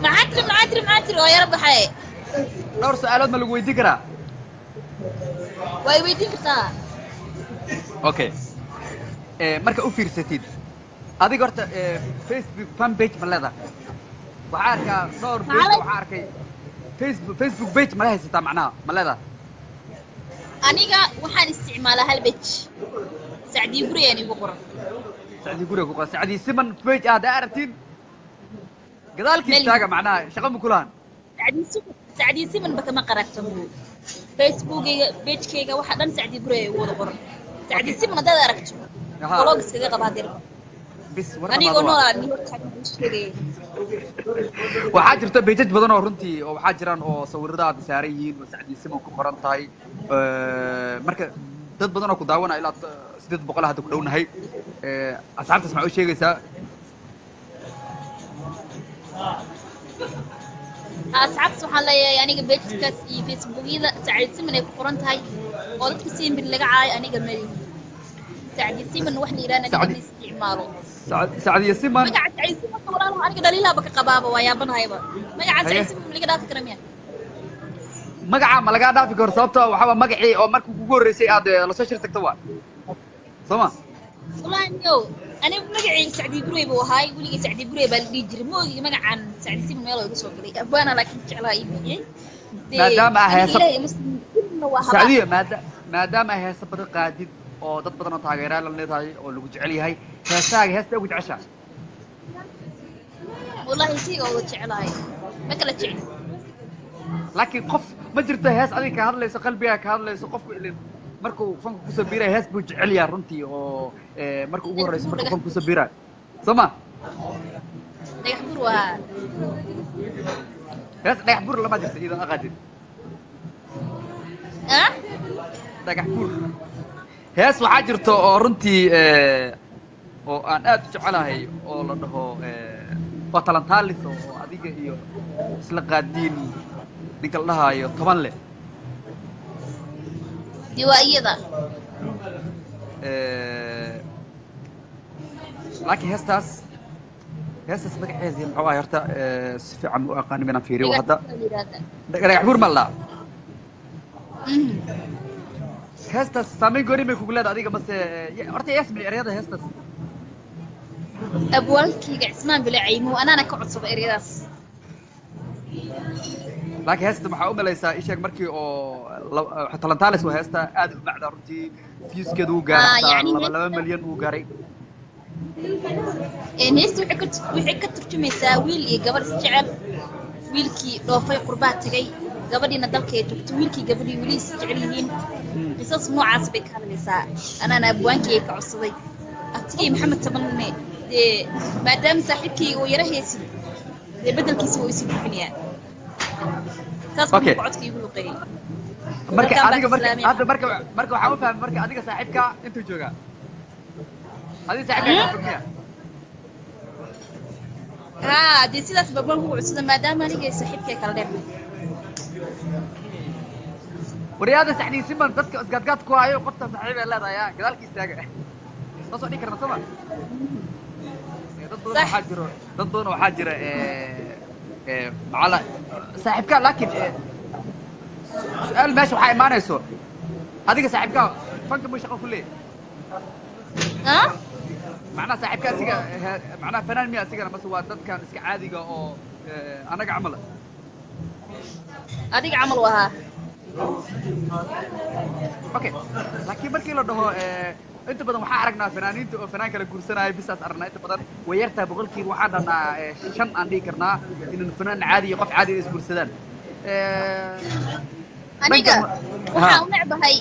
Maxaa tiri, maxaa tiri, maxaa tiri? Oo yara baxay. Dhowr su'aalood ma lagu weydiin karaa? Way weydiin kartaa. Okay, marka u fiirsatid adiga horta Facebook fan page ma leedahay? Waxaa arkaa dhowr page. Maxaa? Waxaa arkay Facebook page ma la haysataa, macnaha ma leedahay? Aniga waxaan isticmaalaa hal page, Sacdiye Guriyaan igu qoran. Sacdiye Guriga ku qoran, Sacdiye Siman page ah haddaa aragtiin gadaalkii Mel- istaaga, macnaha shaqo ma kulahan. Sacdiye Siman, Sacdiye Siman ba kama qaragto Facebookayga, pagekayga waxa dhan Sacdiye Guriya igu wada qoran. Sacdiye Siman haddaad aragto, blog iskaga qabaa dir. Bis war Anigoo dhamaado waa. noolaa ni horta sheegay. Waxaa jirta pages badan oo runtii oo waxaa jiraan oo sawiradaada saaran yihiin oo Sacdiye Siman ku qoran tahay. Marka dad badan oo ku daawanaya ilaa 800 hadda ku dhownahay. Asxaabtaas maxaa u sheegaysaa? Asxaabtas waxaan leeyahay aniga pagekaas iyo Facebookyada Sacdiye Siman ay ku qoran tahay oo dadka simbir laga caayo aniga mali. Sacdiye Siman wax la yidhaha aniga ma isticmaalo. Sacdiye Siman. Magaca Sacdiye Siman walaalo aniga dhaliilaaba ka qabaaba, waa yaabanahayba magaca Haye. Sacdiye Siman ma laga dhaafi kara miya? Magaca ma lagaa dhaafi karo, sababtoo waxaa waa magacii oo markii kugu horreysay aad lasoo shir tagto waa soo ma? Wallaahi niyow, aniga magacayga Sacdiye Gurey buu ahaay, weligay Sacdiye Gurey baa la dhihi jiray. Ma ogi magacan Sacdiye Siman meel oo iga soo galay, abwaana laakiin jeclaa ii bixiyey. Dee, Maadaama aa aniga heesa- Ilaahay muslimna waa habaa. Sacdiye, maadaama ay heesa badan qaadid oo dad badan oo taageerayaal la leedahay oo lagu jecel yahay, heesaaga heesta ugu jeceshaa? Wallaahi siga wada jeclahay, ma kala jecli. Laakiin qof ma jirto hees adiga ka hadlayso, qalbigaa ka hadlayso? Qofku ilin markuu fanka kusoo biiraya hees buu jecel yahay runtii oo marka ugu horreyso markuu fanka kusoo biirayo, soo ma? Dhagax Bur waa. Hees Dhagax Buur lama jirto iidan aqaadid? Ah. Dhagax Buur hees waxaa jirto oo runtii oo aan aad u jecelahay oo la dhaho waa talantaalis oo adiga iyo isla qaadiin ninka la dhahaayo toban leh. Dee waa iyada. Laakiin heestaas magaceedii muxuu ahay horta? Si fiican u aqaanin inaan fiiriyo hadda. Dhagax Buur la yidhaahdaa. Dhagax Buur ma la Mhm. Heestaas saameyn gooni may kugu leedahay adiga mase horta yasmin ereyada heestaas? Abwaalkayga Cismaan Bilacaymo anaana ka codsada ereyadaas. Laakiin heesta waxaa u malaysaa isheeg markii oo talantaalis waa heesta aad u macda runtii, viewskeedu uu gaaray Ah, xataa yacni laba heesta- 2 milyan uu gaaray. Heesta waxay ka turjumaysaa wiil iyo gabadh isjecel, wiilkii dhoofay qurbaa tagay, gabadhiina dalka ay joogto, wiilkii gabadhii weli is jecel yihiin. Qisas noocaas bay ka hadlaysaa, anaana abwaankii ka codsaday, abtigay Maxamed Tabanne. Dee maadaama saaxiibkayga uu yara haysid, dee beddelkiisa wuu isi buuxinayaa, saas buu Okay. marka codka iigu luqeeyey. Marka Halkaan baa adiga ka marka salaamaya. Hadda marka waxaan u fahmay marka adiga saaxiibka intuu joogaa, adiga saaxiibka kaa fogmiya? Haa, dee sidaas baa abwaanku ugu codsada maadaama aniga iyo saaxiibkay kala dheer. Waryaada Sacdiye Siman dadka isgaadgaad ku hayo, qofta saaxiib ay leedahay ah gadaalka istaaga ma soo dhigi karna, soo ma? Dad badan Sax. waxaa jiro, dad badan waxaa jira macala saaxiibka. Laakiin su-aal meesha waxaa imaanayso, adiga saaxiibka fanka muu shaqo ku leeyahay? Ah. Macnaha saaxiibka asiga macnaha fanaan miya asigana mase waa dadkan iska caadiga oo anaga camal ah? Adiga camal u ahaa. Okay, laakiin markii la dhaho inta badan waxaa aragnaa fanaaniinta oo fanaan kala guursanaayo bisaas aragnaa. Inta badan way yartahay, boqolkiiba waxaan dhahnaa 5 aan dhihi karnaa inuu fanaan caadi iyo qof caadi is guursadaan. Aniga Ha. waxaan u necbahay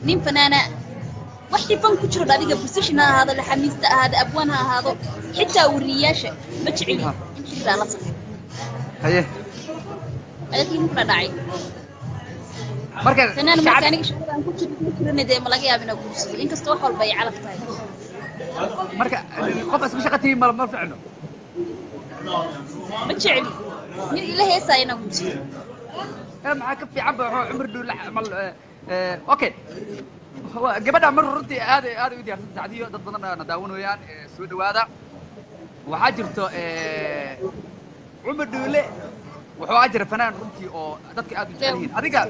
nin fanaana waxii fan ku jiro, adiga position ha ahaado, laxamiista ahaado, abwaan ha ahaado, xitaa wariyaasha ma jeceli Ha. in xiriir la sameeyo. Haye. Laakiin kuna dhacay. Marka Fanaan marka shacab aniga shaqada aan ku jiro ku jirana dee ma laga yaabo inaan guursado, inkastoo wax walba ay calaf tahay. Marka qof isku shaqa tihiin ma ficno. Ma jecli nin ila heesaya inaan guursado. Maxaa ka fiican ba wuxuu Cumar Dhuule camal. Okay, gabadha mar runtii aad aad u diyaarsan Sacdiyo, dad badan na daawanayaan, soo dhawaada. Waxaa jirto Cumar Dhuule wuxuu ajira fanaan runtii oo dadka aad u jecel yihiin. Adiga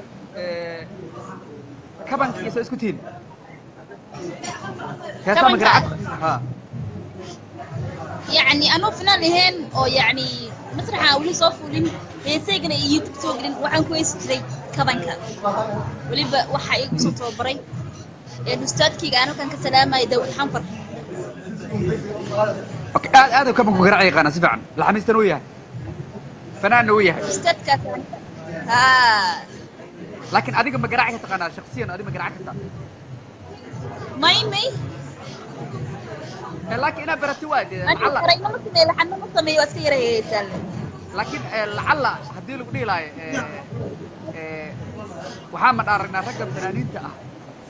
kabankiisa isku tihiin heesaa ma Kabanka? Garaacad ha. Yacni anuu fanaan ahayn oo yacni masraxa aan weli soo fuulin, heesaygana iyo YouTube soo gelin, waxaan ku heesi jiray kabanka. Weliba waxaa igu soo tababaray ustaadkayga aan halkan ka salaamayo, Daawud Xanfar. Okay, aad aad uu kabanku garaac yaqaana si fiican, laxamiistan uu yahay, fanaanna uu yahay. Ustaadkaas haa. Laakiin adiga ma garaaci ka taqaanaa shakhsiyan? Adiga ma garaaci kartaa? May, may. Laakiin inaad barati waa dee aniga lacalla erayna ma sameeyo, laxanna ma sameeyo, waa iska yara heesaan. Laakiin lacalla haddii lagu dhihi lahayo waxaa ma aragnaa ragga fanaaniinta ah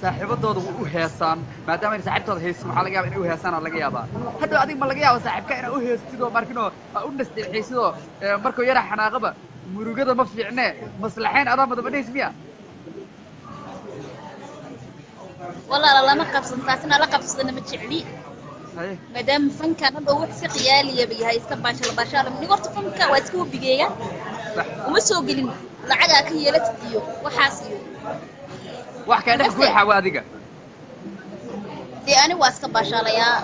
saaxiibadooda way u heesaan, maadaama ayna saaxiibtooda haysin waxaa laga yaabaa inay u heesaan oo laga yaabaa hadhow adiga ma laga yaaba saaxiibka inaad u heestid oo markinoo aa u nasteexaysidoo markuu yara xanaaqaba murugada ma fiicne maslaxayn adaa madaba dhehis miya? Walaala lama qabsan, taasina la qabsadana ma jecli. Haye. Maadaama fankan hadhow wax si khiyaaliyaba yahay, iska baashala baashala nig horta fanka waa iska hubigeeya. Sax. Uma soo gelin lacagaa ka yeelatid iyo waxaas iyo wax kaa dhex guuxa waa adiga. Dee ani waa iska baashaalayaa.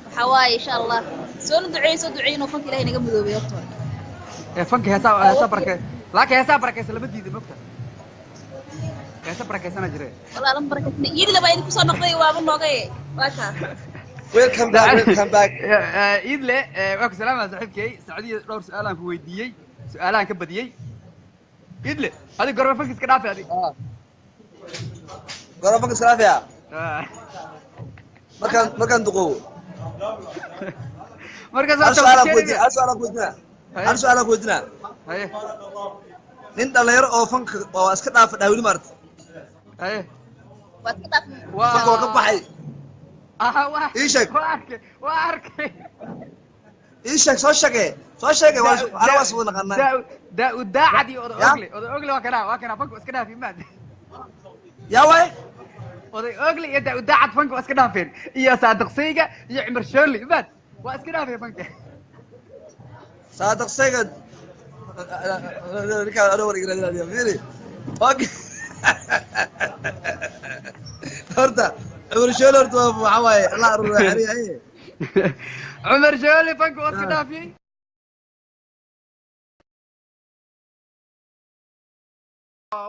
Waxaa waaye insha Allah soona duceey, soo duceey inuu fanka Ilahay naga mudoobay horta hore. Fanka heesaa heesaa barake, laakiin heesaa barakeysa lama diida, mogta heesa barakeysana jire. Walaa lama barakaysan, iidila baa idinku soo noqday, waaba noogay, waa kaa. Welcome back, welcome back. Iidle, waa ku salaamaya saaxiibkay. Sacuudiya dhowr su-aalaan ku weydiiyey, su-aalahan ka badiyey. Iidle, adiga gorme fanka iska dhaafay adig? Gora fanka iska dhaafaya? Markaan duqoobo. Markaas Hal su'aal aan ku weydiinaa, hal su'aal aan ku weydiinaa, hal su'aal aan ku weydiinaa. Haye. Nin dhalinyaro oo fanka oo iska dhaafa dhaawili maarta? Haye. Waa iska dhaaf. Fanka waa ka baxay. Aha, waa Ii sheeg. Waa arkay, waa arkay. Ii sheeg, soo sheege, soo sheege, waa ana waa soo naqanaa. Daa daacad iyo oda Ya? Ogle, oda ogle, waa kana, waa kana fanka waa iska dhaafi maad. Yaa waay. Oday ogle iyo daa daacad fanka waa iska dhaafeen, iyo Saadiqsayga iyo Cumar Shooli maad waa iska dhaafeen fanka. Saadiq Seyga ninkaan anoo war igraadinayo fiiri. Okay, horta Cumar Shoole horta waa waxaa waaye la aruuray xariyaye. Cumar Shooli fanka waa iska dhaafiyey.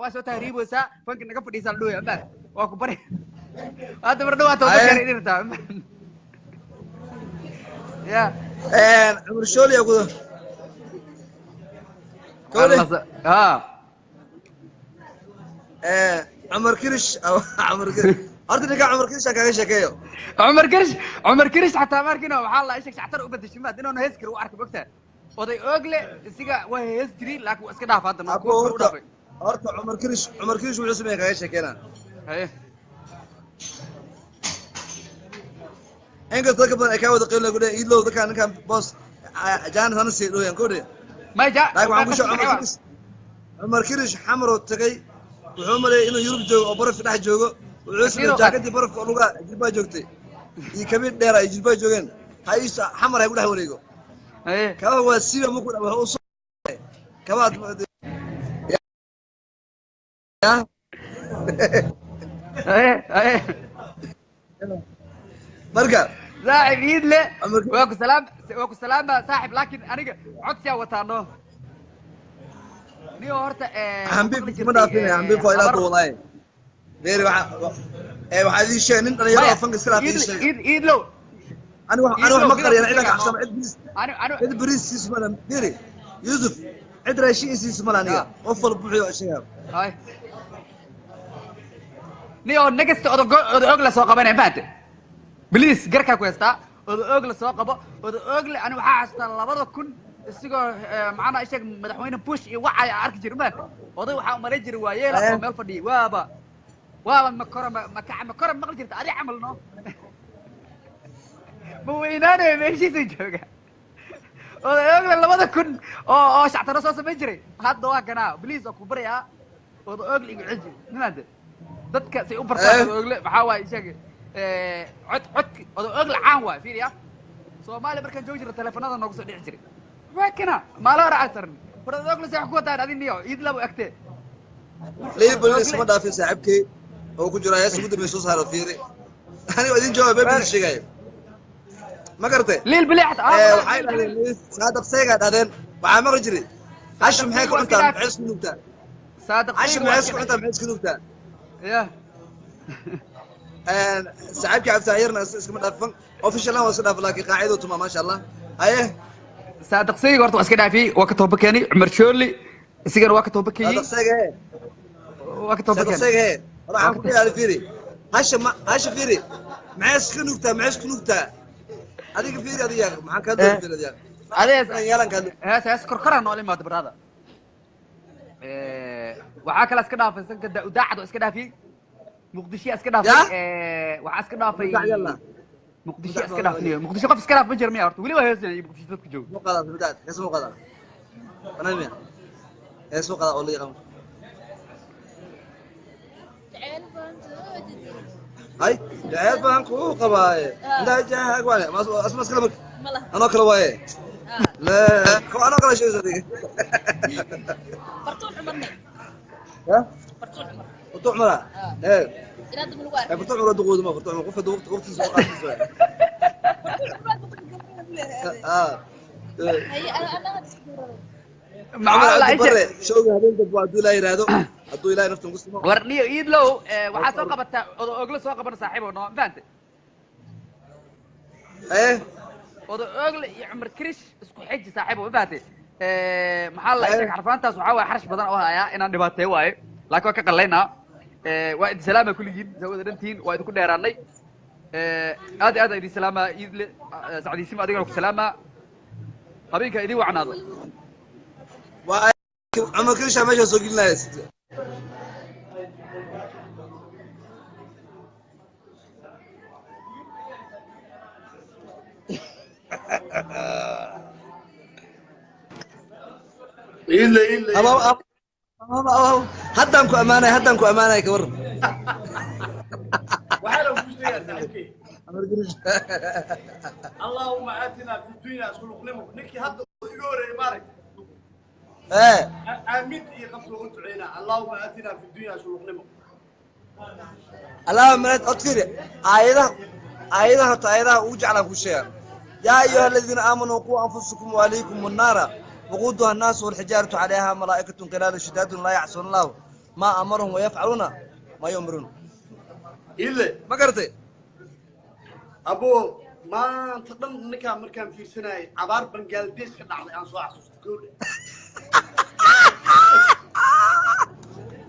Waa soo tahriiboysaa, fanka naga fadhiisaa la dhooya maad, waa ku bari hadda mar dhawaata wada Haye. Kale idin rabtaa ya. Cumar Shoole yaa kuda kole. Ha. Cumar Kirish, Cumar Kirish horta ninkaan Cumar Kirish aan kaaga sheekeeyo. Cumar Kirish, Cumar Kirish xataa markina waxaa la isheg shactar u bedeshay maad inuuna hees kari u arkay, mogtaa oday oogle isiga waa hees jiri, laakiin waa iska dhaafa hadda Abo kuwa kale u horta dhaafay. Horta Cumar Kirish, Cumar Kirish wuxuu sameeyay kaaga sheekeynaa. Haye. Inkastoo dadka badan ay kaa wada qeylina ku dheh iidlow dadkaan ninkaan boos jaanis hana sii dhooyan ku dheh. May ja. Laakiin waxaan ku sheegay Cumar Kirish, Cumar Kirish xamaroo tagay, wuxuu maleeyay inuu Yurub joogo oo barafka dhex joogo. Wuxuu sameeyay jaakadii barafka oo lugaa jilbaa joogtay iyo kabin dheer ay jilbaa joogeen ha iisa xamar hay ku dhex wareego. Haye. Kabaha waa siiba markuu wuxuu u soo kabaha ya. Haye, haye. Marka saaxib iidle Cumar Kirish waa ku salaam, waa ku salaama saaxib, laakiin aniga codsiyaa wataano niyo horta xambiib maqli kuma jirtay dhaafin xambiib waa ilaa habar duulay beeri waxa waxaa ii sheegay nin dhalinyaro maya oo fanka iska dhaafay ii iidle sheegay. iid iidlow. Ani wax iidlow ma midaan qariyana ku ciidanka sheegaa cabsama cid bariis ani ani cid bariis siisu mala beeri Yusuf cid raashin siisu mala aniga ya qof walba wuxuu sheegaa. Hay niyo nagasta oda oda og la soo qabanaya maante bliis garkaa ku haystaa oda og la soo qabo oda ogle. Ani waxaa xasuustaa 2000 Isagoo macnaha isheeg madaxweyne Bush iyo wacay aan arki jiray maanta. Oday waxaa umalay jiray waa yeela oo meel fadhiyay waaba waaba makoro makaca makoro maqli jirta adi camal no ma weynaanayo meeshiisa jooga. Oday Ogle 2000 oo shactaro soo samayn jiray hadda waa kanaa bliis oo ku baryaa Oday Ogle igu ceji maanta dadka say u bartaan. Oday Ogle maxaa waaye isheeg cod cod Oday Ogle caan waay fiiriya. Soomaaliya markaan joogi jirna teleefanada noogu soo dhici jiray waa kana maalo hore aan sarni war Oday Ogle say wax ku wataan adi niyo iid labo agtee. Liverpool iskama dhaafin saaxiibkay oo ku jira hees ugu dambeysay soo saaro fiiri. Aniga idin jawaab been sheegay ma garatay liil bilix. Waxay dhahdeen Saadaq Seega dhahdeen waxaa maqli jiray cashu maxay ku cuntaa maxay isku nuugtaa Saadaq cashu maxay isku cuntaa maxay isku nuugtaa ya saaxiibkii Cabdi iskama dhaafin official waa iska dhaafin laakiin qaacido tuma maasha Allah haye. Saadaq Seega horta waa iska dhaafiyey waa ka tooba keenay Cumar Shooli isigana waa ka tooba keenay. Saadaq Seega waa ka tooba Saadaq keenay. Seega waxaan ku ilaali fiiri hasha ma hasha fiiri maxay isku nuugtaa maxay isku nuugtaa adiga fiiri adiga maxaan ka doon fiiri adiga adees yeelan ka hees hees korkoraa noola imaado brother. Waxaa kale iska dhaafay sanka daacad oo iska dhaafiyey Muqdisho iska dhaafay waxaa iska dhaafay Muqdisho iska dhaafay Muqdisho qof iska dhaaf ma jiro miya horta weli waa heesanaya Muqdisho dadka jooga. Muuqada bidaad hees muuqada anaa miya hees muuqada oo la yaqaan Jacayl baan soo jeediyey. hay jacayl baan kuu qabaaye intaa jahaag waale asma iskala marka Ma laha. anoo kale waaye la anoo kale sheegaysa adiga. Bartuun Cumarne. Ya Bartuun Cumar. Bartuun Cumara ee Ilaa dib lagu arkay. Bartuun Cumar duqoodu ma Bartuun Cumar qofka waqtigiisa oo qaadkiisa waaye. Bartuun Cumar duqoodu. Haye ana hadda isku dooraday. Cumar Cabdi Barre showga habeenka buu hadduu ilaahay yidhaahdo hadduu ilaahay naftan ku simo. War niyo iidlow waxaa soo qabataa Oday Ogle soo qabana saaxiibo noo fahante. Oday Ogle iyo Cumar Kirish isku xiji saaxiibo ma fahante. Maxaa la sheegay xarfaantaas waxaa waaye xarash badan oo hayaa inaan dhibaateeyo waaye laakiin waa ka qalaynaa. Waa idin salaama kulligiin saa wada dhantihiin waa idinku dheeraanay. Aad iyo aad idin salaamaa iidle sacdiisima adigana ku salaamaa habeenka idin wacnaado. Waa Cumar Kirish meesha soo gelinaya. Iidle iidle Haddaan ku ammaanay haddaan ku ammaanay ka waran. Waxaa lagu sheegaa saaxiibkay Cumar Kirish allahuma aatina fi dunya suluqnimo ninkii hadda iga horeeyay maaragtay aamin iyo qofka ugu duceynaa allahuma aatina fi dunya suluqnimo. Allahumma od fiiri aayadaha aayadaha horta aayadaha ugu jeclaan kuu sheegaa yaa ayuha aladiina aamanuu quu anfusakum waaliikum annaara waquuduha annaasu walxijaaratu calayha malaa'ikatun qilaalu shidaadun laa yacsuuna allahu maa amarahum wayafcaluuna maa yu'miruun. Iidle ma garatay abo maanta dhan ninkaan markaan fiirsanayay abaar Bangladesh ka dhacday aan soo xasuusto gowdha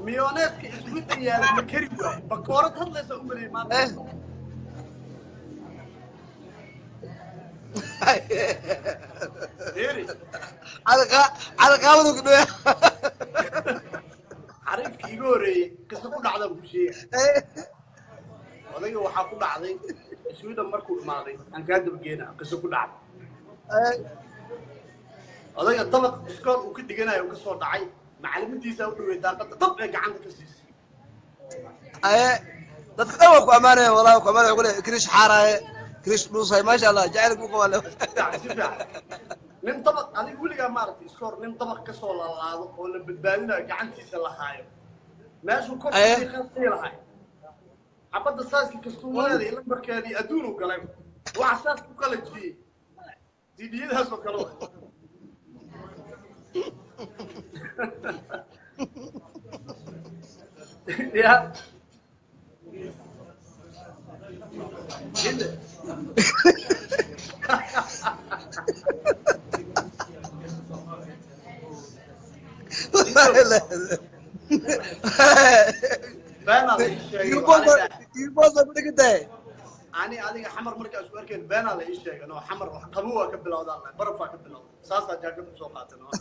miyoneeska isku yaala ma kari waayo bakoorad hadlaysa u maleeyay maanta. Fiiri calaqaabadu ku dhawaa xariifkii iga horeeyey qiso ku dhacda ku sheega odayga waxaa ku dhacday Sweden markuu imaaday aan kaa dabageenaa qiso ku dhacday odayga dabaq iskool uu ka dhiganayo uu ka soo dhacay macalimiintiisa u dhawey daaqada dab ee gacanta ka siisay. Dadka dhan waa ku ammaanaya wallahi ku ammaanaya wuxuu leeyahay Kirish xaaraaye Kirish dhuusay maasha Allah jacaylka ku qabaa si fiican nin dabaq adiga weligaa maaragtay iskoor nin dabaq ka soo laalaado oo la badbaadinayo gacantiisa la haayo meeshuu kor kasii qalqii lahay xabadda saaska kastuumadeeda iyo lambarkeedii adduun uu galay waxa saas ku kala jiyey didiyadaas oo kale waay. Ya Iidle beenaa la ii sheegay waxaa la Yurbood ku dhigan tahay. Ani adiga xamar markaa isku arkeen beenaa la ii sheegan oo xamar wax qabow waa ka bilowdaan lahay, baraf waa ka bilowday, saasaa jaakad usoo qaatan oo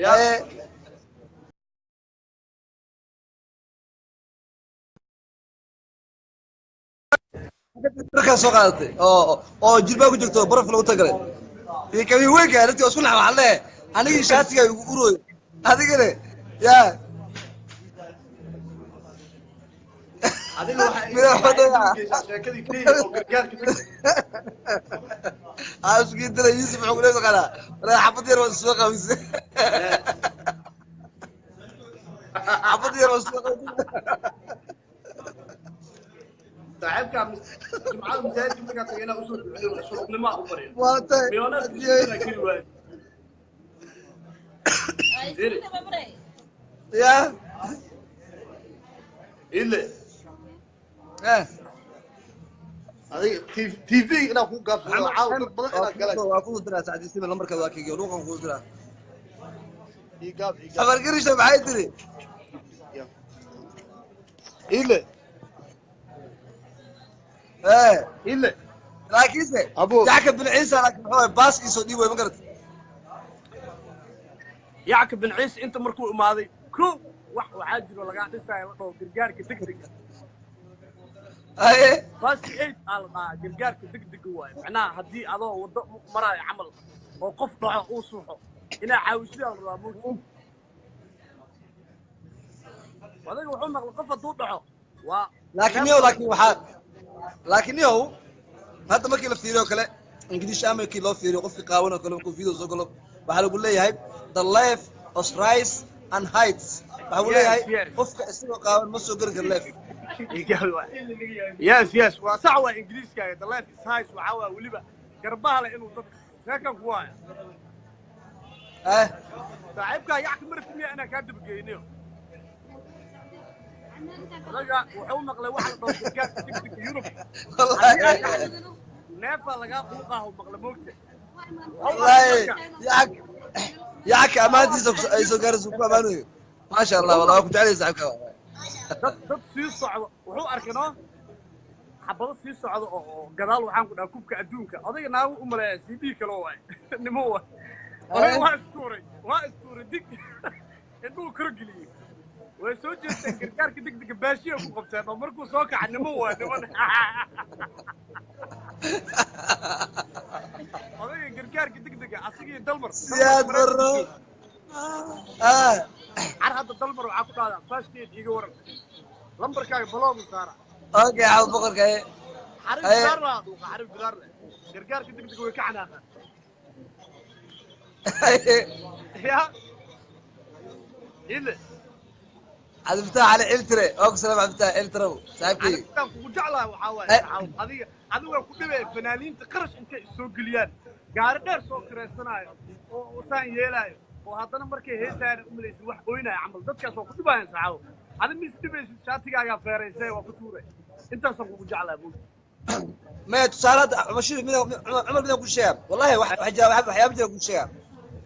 ya. Markaa soo qaadatay oo jilbaa ku jirto baraf lagu tagalay iyo kabii weynka dadkii waa isku nax, waxaan leeyahay anigii shaatiga igu urooy adigane yaa. Adiga waxaa Midaa waxaa ii wadada. geysaa sheekadii Kenya oo gargaarka degdeg. Aa isku diray Yusuf wuxuu ku leeyahay taqaanaa walaa xabad yar waa soo qawisay, xabad yar waa soo qawisay. Saaxiibkaa jimcada masaajidka markaa tagay inaa usoo duceeyo shuruqnimaa u baryo. Waa tahay. Milyoneerka isku keli waayo. Zeri. Yaa. Ile. Eh. Adiga TV inaa ku gaabsado caawa dad badan inaad galaan. Waa ku diraa Sacdi Siman, lambarka waa kayga luuqan ku diraa. Ii gaab, ii gaab. Abargarisha maxay tiri? Ile. Eh. Ile. Laakiinse Abo. Jacka bin Ciisa laakiin muxuu ahay baas iisoo dhiib way ma garat. Yacka bin Ciise inta markuu imaaday ko wax waxaa jiro lagaa dhisaayo la dhaho gargaarka degdega. Aye. First aid aa la dhahaa, gargaarka degdega waaye, macnaha haddii adoo waddo maraayo camal oo qof dhaco uu suuxo inaa caawisidaa la rabaa mowt. Adiga wuxuu maqlay qof hadduu dhaco waa Laakiin yow, laakiin waxaa, laakiin yow hadda markii la fiiriyo kale Ingiliish markii loo fiiriyo qofkii qaawan oo kale markuu video soo galo waxaa lagu leeyahay the life of rise and heights, waxaa lagu leeyahay qofka isagoo qaawan ma soo geli karo life. Yes, waa sax, waa ingiriiskaaga. The life is high, waxaa waa weliba garbaha leh inuu dadka sheekan ku waayo. Eh. Saaxiibkaa yacka marti miya inaa kaa dabageynayo adaga wuxuu maqlay waxa la dhaho gargaarka degdega Yurub. Wallahi. Neefaa lagaa quuqaahu maqla moogta. Wallahi yacak yacak ammaantiisa ay soo gaarayso ku ammaanayo, maasha Allah, wallahi waa ku jecelahay saaxiibka. Dad sii socdo wuxuu arkay noo xabado sii socdo oo gadaal waxaan ku dhaha kubka adduunka odayga naagu u maleeya CD kale waay nimo waay odayga waa istuuray dig indhuhu kor geliyey, way soo jeesteen gargaarka degdega baashiya ku qabteen oo markuu soo kaca nimo waay niman odayga gargaarka degdega asagii Dalmar. Siyaad Barro ah. Car hadda Dalmar waxaa ku dhahdaa first aid iiga waran, lambarkaaga baloogu saara. Okay, xabad boqorka eh. Xarif Aye. bidaar laa dhuuqa, xarif bidaar leh gargaarka degdega way ka xanaaqaan. Ya ile. Cabdifataax Cali Ciltire waa ku salaam, Cabdifataax Ciltirow saaxiibkay. Anigaan kugu jeclahay waxaa waaye saxaaw, adiga waa ku dhibaya fanaaniinta qarash intay is soo geliyaan gaari dheer soo kiraysanaayo oo usaan yeelaayo oo haddana markay heesaayana u malaysid wax ooynaayo camal, dadkaas waa ku dhibaayaan saxaaw. Adi mis dhibaysid, shaatigaagaa feeraysay waa ku tuuray, intaasaan kugu jeclahay buugta. Maya, tusaale hadda Cumar Shiri mida Cumar midaan ku sheegaa, wallahi wax jira, waxyaaba jira ku sheegaa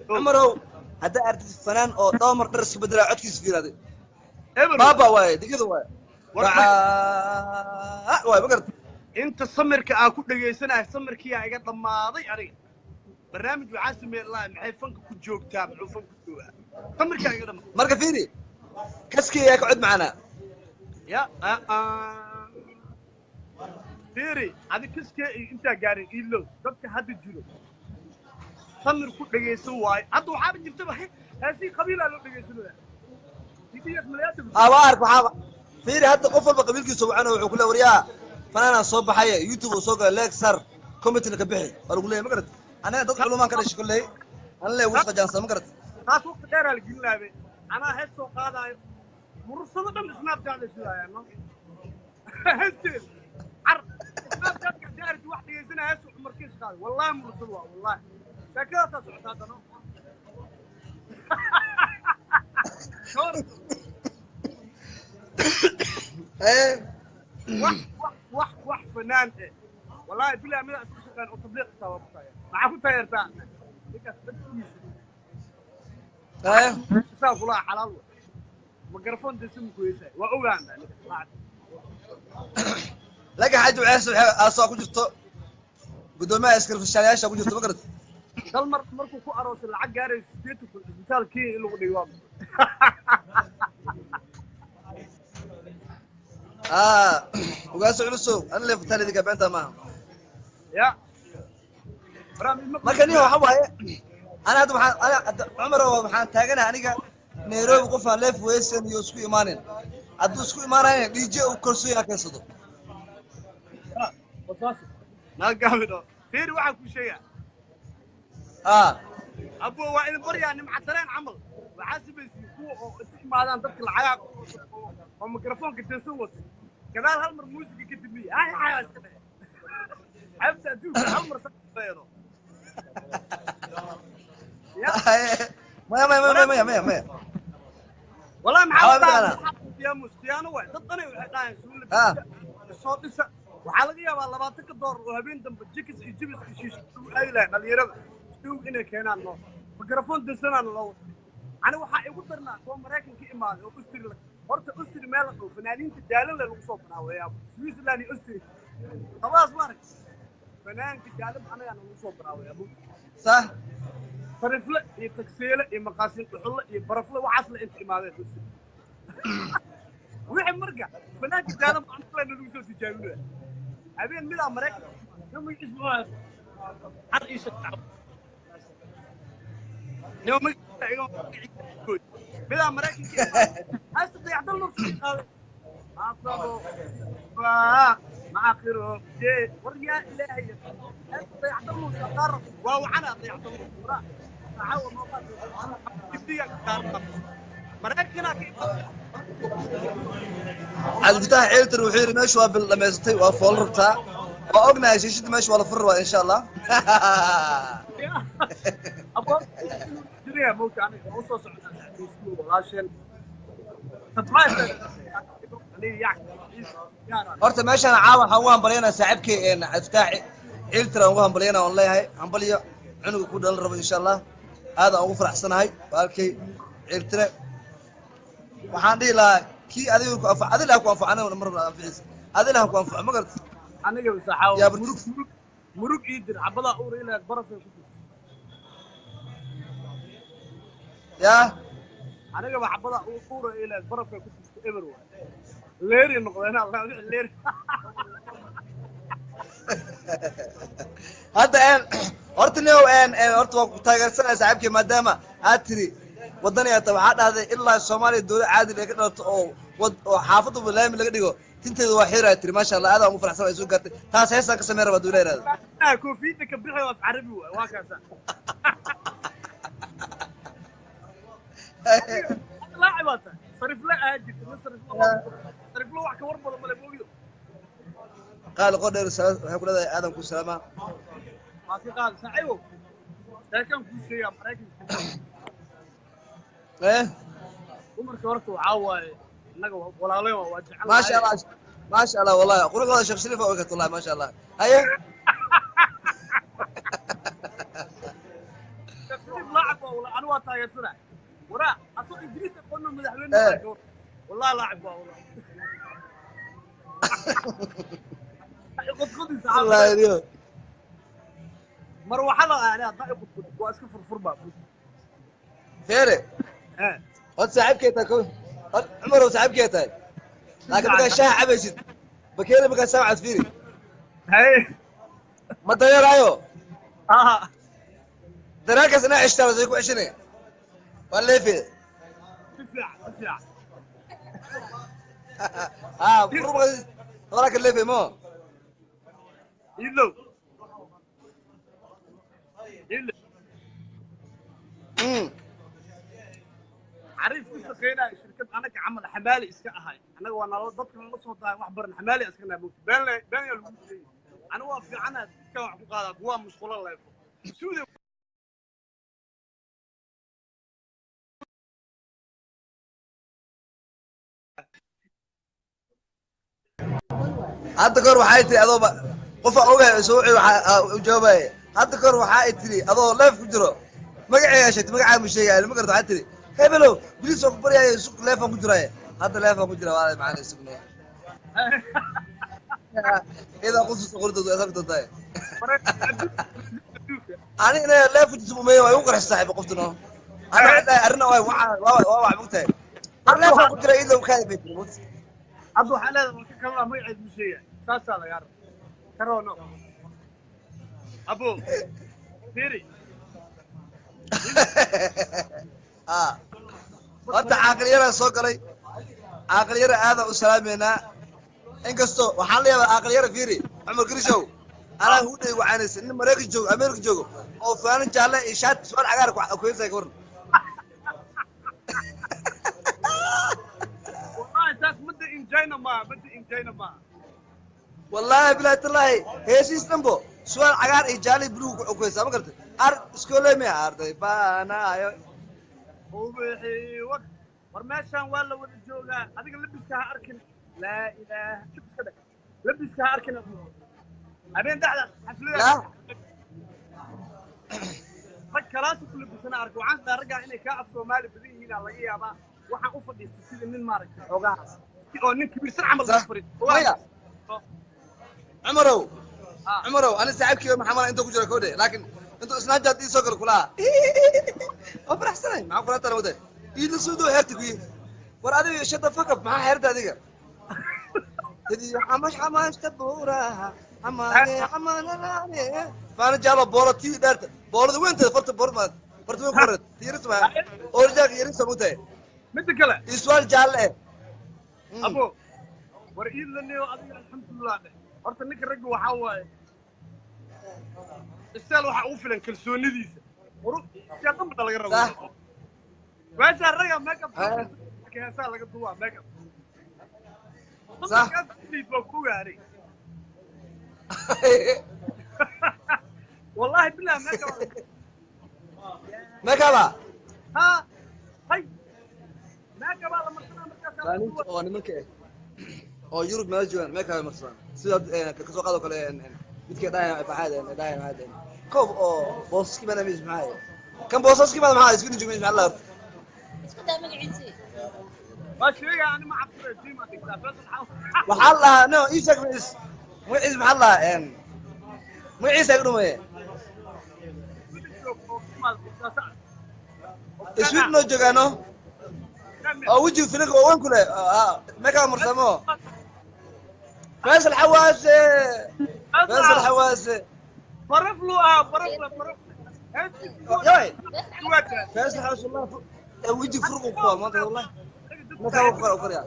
Cumarow, haddaa aragtid fanaan oo dhowr mar dhar iska bedelaa codkiisa fiiraaday Eber. Baaba waaye digada waaye waaye ma garata. Inta samirka aa ku dhegaysanahay samirkiyaa iga dhammaaday. Aniga barnaamij waxaa sameeyey laa maxay fanka ku joogtaa, muxuu fanka ku joogaa, samirkaa iga dhammaaday. Marka fiiri kaskii ayaa ka cod macaanaa. Ya fiiri adi kaskee iyo intaa gaarin iilow dadka hadda jiro samir ku dhegaysan waayo, hadda waxaaba jirtaba heesii qabiilaa loo dhegaysanaya DBS malayaada. Aa waa ark, waxaaba fiiri hadda qof walba qabiilkiisa wacana wuxuu ku leeyahay waryaa fanaanaa soo baxaya YouTube uu soo galay leeg sar commentina ka bixi waa lagu leeyahay, ma garat? Anaga dad culumaan ka dhashay kolley an lee ugu qajaansan, ma garat? Taas waqti dheeraa la gelinaabe, anaa hees soo qaadaayo murursado dhan Snapchat ay sugaayaan no heesteed car Snapchatka haddii aragti wax dhegaysanaya hees wuxuu markiis qaaday, wallahi murursado waa wallahi sheekadaasaa socota haddana Hor ee wax fanaan eh wallahi bilaa midaa isku shaqeyn oo tabliiq xitaa waa ku taageer, maxaa ku taageertaa ninkaas dadkiisa ee isaa kulaha xalaal wa mikrofon desi mu ku heesay waa ogaana ninkaas lacag. Laka xaaji waxay aasoo ku jirto gudoomiyaha iskarfishaalayaasha ku jirto ma garad. Dalmar markuu ku aroosay lacag gaaraysa 80,000 isbitaal Kenya in lagu dhigo waa maxay? Ugaas culusow ana leeftaan idinka beenta maaha. Ya barnaamij ma Marka nin waxa waaye ana hadda waxaan ana hadda Cumar oo waxaan taaganahay aniga Nairobi qof aan leef weysan iyo isku imaanin hadduu isku imaanayo DJ uu kalsoon yahay keensado. Naa gaabidho fiiri waxaan kuu sheegaa. Abo waa idin baryaa nimca dareen camal waxaa samaysiin kuwa oo inta imaadaan dadka lacagaha ku cusub oo mikrofoonka dansan wata gadaal hal mar muusiga ka dimiya hay hay iska dhehe xeebta adduunka hal mar saeedo. Ya maya maya maya maya maya maya. Wallahi maxaa Waxaa wadaa mataqaanaa? Mus khiyaano waay dad dhanay waxay dhahayaan suulle soo dhisa waxaa laga yaabaa $20 oo habeen dambe jikis iyo jibis iyo shiish lagu aadi lahay dhalinyarada suug inay keenaan noo mikrafoon dansanaan loo wata. Ani waxaa igu darnaa kuwa Maraykanka imaaday oo Ustri horta Ustri meel la dhaho fanaaniinta daalan le lagu soo baraaweeyaa Switzerland iyo Ustri labadaas ma arag fanaanka daalan anagaa lagu soo baraaweeyaa. Sax. Sarifle iyo tagseele iyo maqaasin dhuxulle iyo barafle waxaas la inta imaadeen Ustri wixii marka fanaanka daalan anaga lagu soo tijaabinaya habeen midaa Maraykanka Kan magaciisa muxuu ahaa? Xar ii sheeg. Nima magaciisa midaa Maraykanka haysta dayacdal nur sii qaaday asabo waa maakhiro jee war yaa ilaahay haysta dayacdal nur qaar waa wacana dayacdal nur wara saaxa waa muuqaal dibdiga qaar Maraykana ka imaaday. Cabdifatax Ceeltar wuxuu yidhi meeshu waa bil dhamaysatay waa fool rabtaa waa ognahay shiishada meesha waa la furi rabaa insha Allah. Abo jiriya mowta aniga waa usoo soconaa sacdiisku walaasheen surprise aniga yaa yaara. Horta meeshaan caawa waxaan ugu hambalyaynaa saaxiibkay Cabdifatax Ceeltar aan ugu hambalyaynaa oon leeyahay hambalyo cunuga ku dhalan rabo insha Allah aad aan ugu faraxsanahay walaalkay Ceeltire waxaan dhihi lahaa kii adiga ku anfac adiga ku anfac aniga mar rabna anficiisa adiga ku anfaco ma garata. Aniga saxaawo Yaa murug murug murug ii dir cabadaa uur ilaad barafay ku jirto. Yaa Aniga ba cabadaa uur ilaad barafay ku jirto eber waay leeri noqdeen Allah wixii leeri. Hadda een horta nio een horta waa ku taageersanaya saaxiibkay maadaama aad tiri wadani aad tahay waxaa dhahday ilaa Soomaaliya dowlad caadil ay ka dhalato oo wad oo xaafadda laami laga dhigo tinteeda waa xiraa tiri maasha Allah aad aan ugu faraxsan ay soo gaartay taas heesaan ka sameyn rabaa dowlad yiraahdo. Ah koofiyadda ka bixi waa af carabi waay waa kaasa laaci baa tahay sarifle ahaa jirta ma sarifle sarifle wax ka war badan male moogido. Qaali qodheer waxay ku leedahay aadan ku salaamaa. Waa ka qaadi saaxiibow sheekaan kuu sheegaa Maraykanka. Eh dumarka horta waxaa waaye annaga walaaleen waa jecel. Maasha Allah maasha Allah wallahi quruxdooda Sheekh Shariif oo eegto wallahi maasha Allah haye. Shariif laacib waa wala anigu waa taageersana waraa asoo Ingiriis aqoonno madaxweyne waa gawar wallahi laacib waa wala qudqudisa. Wallahi niyo marwaxada ani haddaa i qudqud waa iska furfurmaa. Feere eh hod saaxiibkay tahay ko hod Cumar oo saaxiibkay tahay laakiin markaa shaaha cabaysid bakeeri markaa saamcad fiiri hay ma dareeraayo ah dareerkaas inaa ceshtaa wasay ku ceshanaya waa leefeeda. Si fiican si fiican. Haa fur markaa horaa ka leefay mo. Ilow ilow. Xariif ku shaqeynaya shirkad anaga camal xamaali iska ahay annaga waa nala dadka nala soo daaya wax baran xamaali iska nahay moogta been been yaa lagu sheegay aniga waa fiicanaha dadka wax ku qaadaa kuwaa musqulo leefo suude. Hadda kahor waxay tiri adooba qofa ogahay soo wixii waxaa u jawaabaya hadda kahor waxaa ay tiri adoo leef ku jiro magacay sheegtay magacaa mu sheegaya ma garata waxaa tiri hebelow bilis oo ku baryaayo suq leefaan ku jiraaye hadda leefaan ku jira waa macana sugnaya. Idaa qusus qordooda ay sabta tahay. Ani inay leef jismo way u qarax saaxiib qoftuna. Ana waxaan arrin waa waa waa waa mugtahay. Leef ku jira idow ka bay mut. Hadda waxaa leedahay marka kalena magaceed mu sheegaya saasaa lagaa raba karoono abo fiiri. Ah. Horta caaqil yara soo galay. Caaqil yara aad u salaameynaa. Inkastoo waxaan la yaabaa caaqil yara fiiri Cumar Grishow. Anaa hudhay wacaanaysa nin Mareykan joogo Ameerika joogo oo faanin jaalle iyo shaati suwaal cagaar ku heysaya ka waran. Wallahi taas madda injayna maa madda injayna maa. Wallahi billahi tallahi heesiis dhanbo suwaal cagaar iyo jaalle iyo buluug ku heysaya ma garatay. Ar iskooley arday baanaayo. Ubixii wag war meeshaan waa la wada joogaa adiga labiska ha arkin laa ilaaha labiska dhag labiska ha arkin habeen dhexdaas xafladaas rag kalaasi ku labisana arka waxaan isdhaha raggaa inay kaa af Soomaali badan yihiin aa laga yaabaa waxaan u fadhiistay sida nin maaragtay xoogaha oo nin kibirsan camal loo fadhiisto. Maya. Cumarow Cumarow ani saaxiibkii Maxamed inta ku jira koodhe laakiin intuu Snapchat ii soo galo kulaha waa faraxsanay maxaa kula tala waday ii la soo dhow heerta ku yihi war adiga shut the fuck up maxaa heerta adiga tadi xamash xamash tabuuraha xamaane xamaananaane faana jaalo boolo tii dheerta boolada weynteeda farta boor ma farta weyn ku qoran tiiris ma orjaaq yarisa mutahay midda kale iswaal jaalle eh abo war iid la neeyo adiga alxamdulilah dheh horta ninka ragga waxaa waaye istaal waxaa ugu filan kalsoonidiisa qurux istaal dhan baa laga rabaa meeshaa ragga makeup heesaa laga duwaa makeup Sax. Baa ku gaaray wallahi bilah makeup makeup ha hay makeup la marsanaa markaasaa laga maalinta duwaa oo nimanka eh oo Yurub meel joogaan makeup ay marsadaan sida ka soo qaado kale midkii dhahay maxaa dhahay maxaa koob oo boosaski bana mis maxaa kan boosaski bana maxaa isku joogay maxaa la Isku daa magaciisii. Waa sheegaa ani ma cabsada jiim aa dhigtaa bas waxaa waxaa la dhahaa no ii sheeg magaciis magaciis maxaa la dhahaa magaciisa iga dhumaye Sweden noo joogaano oo wejiga filinka oo weyn ku leh makeup marsamo Faisal Xawaase Faisal Xawaase baraflu ah barafle barafle yoy Faisal Xawaase wallahi wejiga furuq ku qaba maanta wallahi makeup ku qora qoraya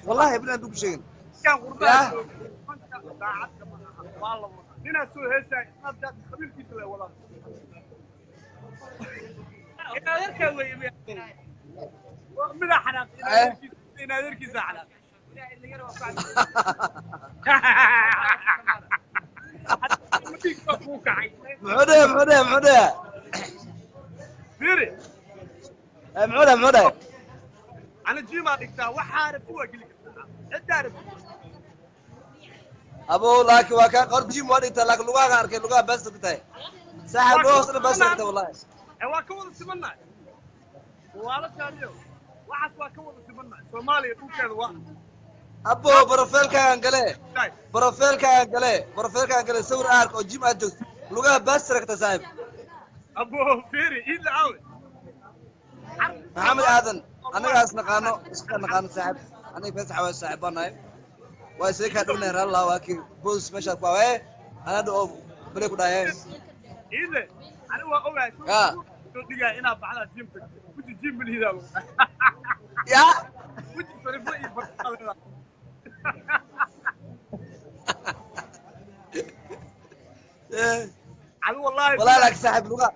wallahi ibn aan ku sheegin kan qurbaha jooga daacadka ma aha waa la wadaa ninaa soo heesaya Snapchat qabiilkiisa la wadaa inaad weeye midaa xanaaq inaad adeerkiisa xanaaq kuu kacay muxuu dhahay muxuu dhahay muxuu dhahay fiiri muxuu dhahay muxuu dhahay ana jiimaa dhigtaa waxaa rabti waa geli kartaa ciddaa rabti abo laakiin waa kaa qor jim waa dhigtaa laakiin lugaha arkay lugaha baasta ku tahay saaxiib lugaha hoosna baasta ku tahay wallahi ee waa ka wada simannahay waala taaliyo waxaas waa ka wada simannahay Soomaaliya dhulkeeda waa abo profilkaagan gale profilkaagan gale profilkaagan gale sawir ark oo jim aad joogto lugaha baasta ka tahay saaxiib abo fiiri iid la caawi maxamed aadan annagaas naqaano iska naqaano saaxiib aniga fees xawaas saaxiib baan nahay waa isla kaa dhownahay raallah waa kii boos meeshaad ku awee anaa dhow oo bale ku dhaayeen iidle ani waa ogahay Ya. soo dhigaa inaa baxdaa jiim tagto weji jiim malihidaa lagu ya weji sarifle iyo barqaleeda adi wallaahi والله لك ساحب لغة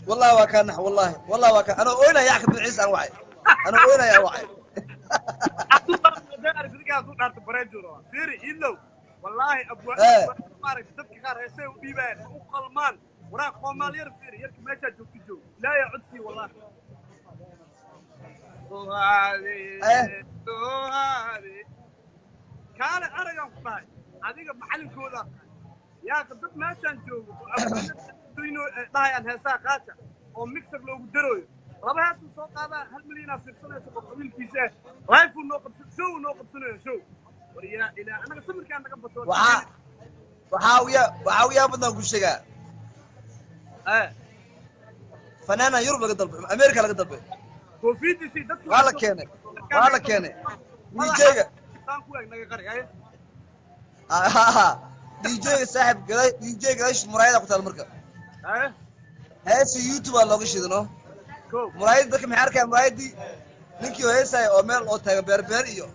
والله وكان والله والله وكان انا وين يا اخي بن عيسى انا وعي انا وين يا وعي hadduu dhaarto bareejo rabaa fiiri iidlow wallaahi abwaa maaragtay dadka qaar heesay u dhiibayaan ma u qalmaan waraa qoomaal yar fiiri yarka meeshaa joogto joog ilaahay codsii wallaahi kaale aragaan ku dhahay adiga macalinkoodaa tahay yaa dad meeshaan joogo oo abwaanadinoo dhahayaan heesaha qaata oo mixer loogu darooyo laba heesuu soo qaadaa 1 milyanaa fiirsanaysa oo qabiilkiisa ah life noo qabsan show noo qabsanayo show War yaa ilaa anaga samirkaa naga bato. Waxaa ugu yaa badnaan ku sheegaa. Eh. Fanaana Yurub laga dalbay, America laga dalbay. Koofiyadiisii dadku Waa la keenay, waa la keenay DJ-ga. Taan ku eg naga qari haye. DJ-ga saaxib gaday, DJ gadaashiis muraayada ku taal marka. Haye. Heesa YouTube aa looga shidano. Kow. Muraayad dadka maxay arkayaan? Muraayadii ninkii oo heesaya oo meel oo taagan beer beer iyo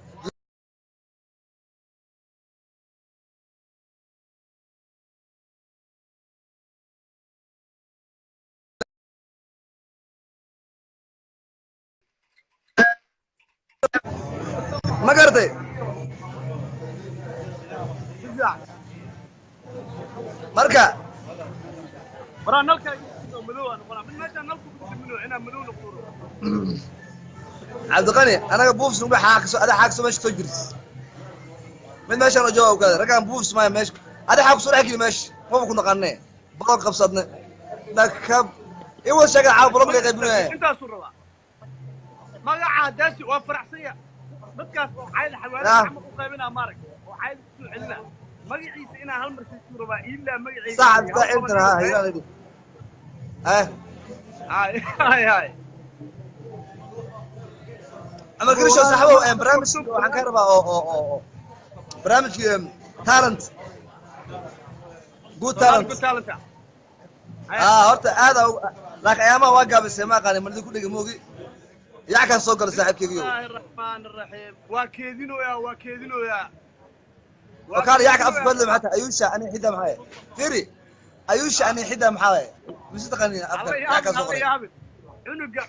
ma garatay? Si fiican. Marka Waraa nalka igu madow aan noqonaa mid meeshaan nalku ku dimino inaa madow noqdo. Cabdiqani, anaga buufs nugu xaaqso, ada xaaqso meesha soo jiris mid meeshaan oo jawaab kaada raggaan buufs maya meesha ada xaaq soo dhex geli meesha maba ku naqanee balog qabsadne dhakab iwa sheega caaw balog laga qaybinaya. Intaasuu rabaa magaca daasi waa faraxsan ya dadkaas oo cayl xawaari camal u qaybinaa maarag oo cayl kusoo celina magaciisa inaa hal mar siituu rabaa ilaa magaciisa. Saaxib saaxibtan ha hiiraan eh. Hay hay hay. Cumar Grisho saaxiibow, barnaamij waxaan ka rabaa oo barnaamijkii talent, good talent. Good talent. Horta aad laakiin ayaamaha waa gaabisay, ma aqaanin malidi ku dhigi moogi yac kan soo gala saaxiibkeygiyo. Bismillaahi raxmaani raxiim, waa keedinoyaa, waa keedinoyaa. Oo kaala yac ka afka badle maxaa tahay? Ayuusha ani xidda maxaa fiiri, ayuusha ani xidda maxaa mise taqaaniin afka Alla yac kan yaabin soo alla qoray. Yaabin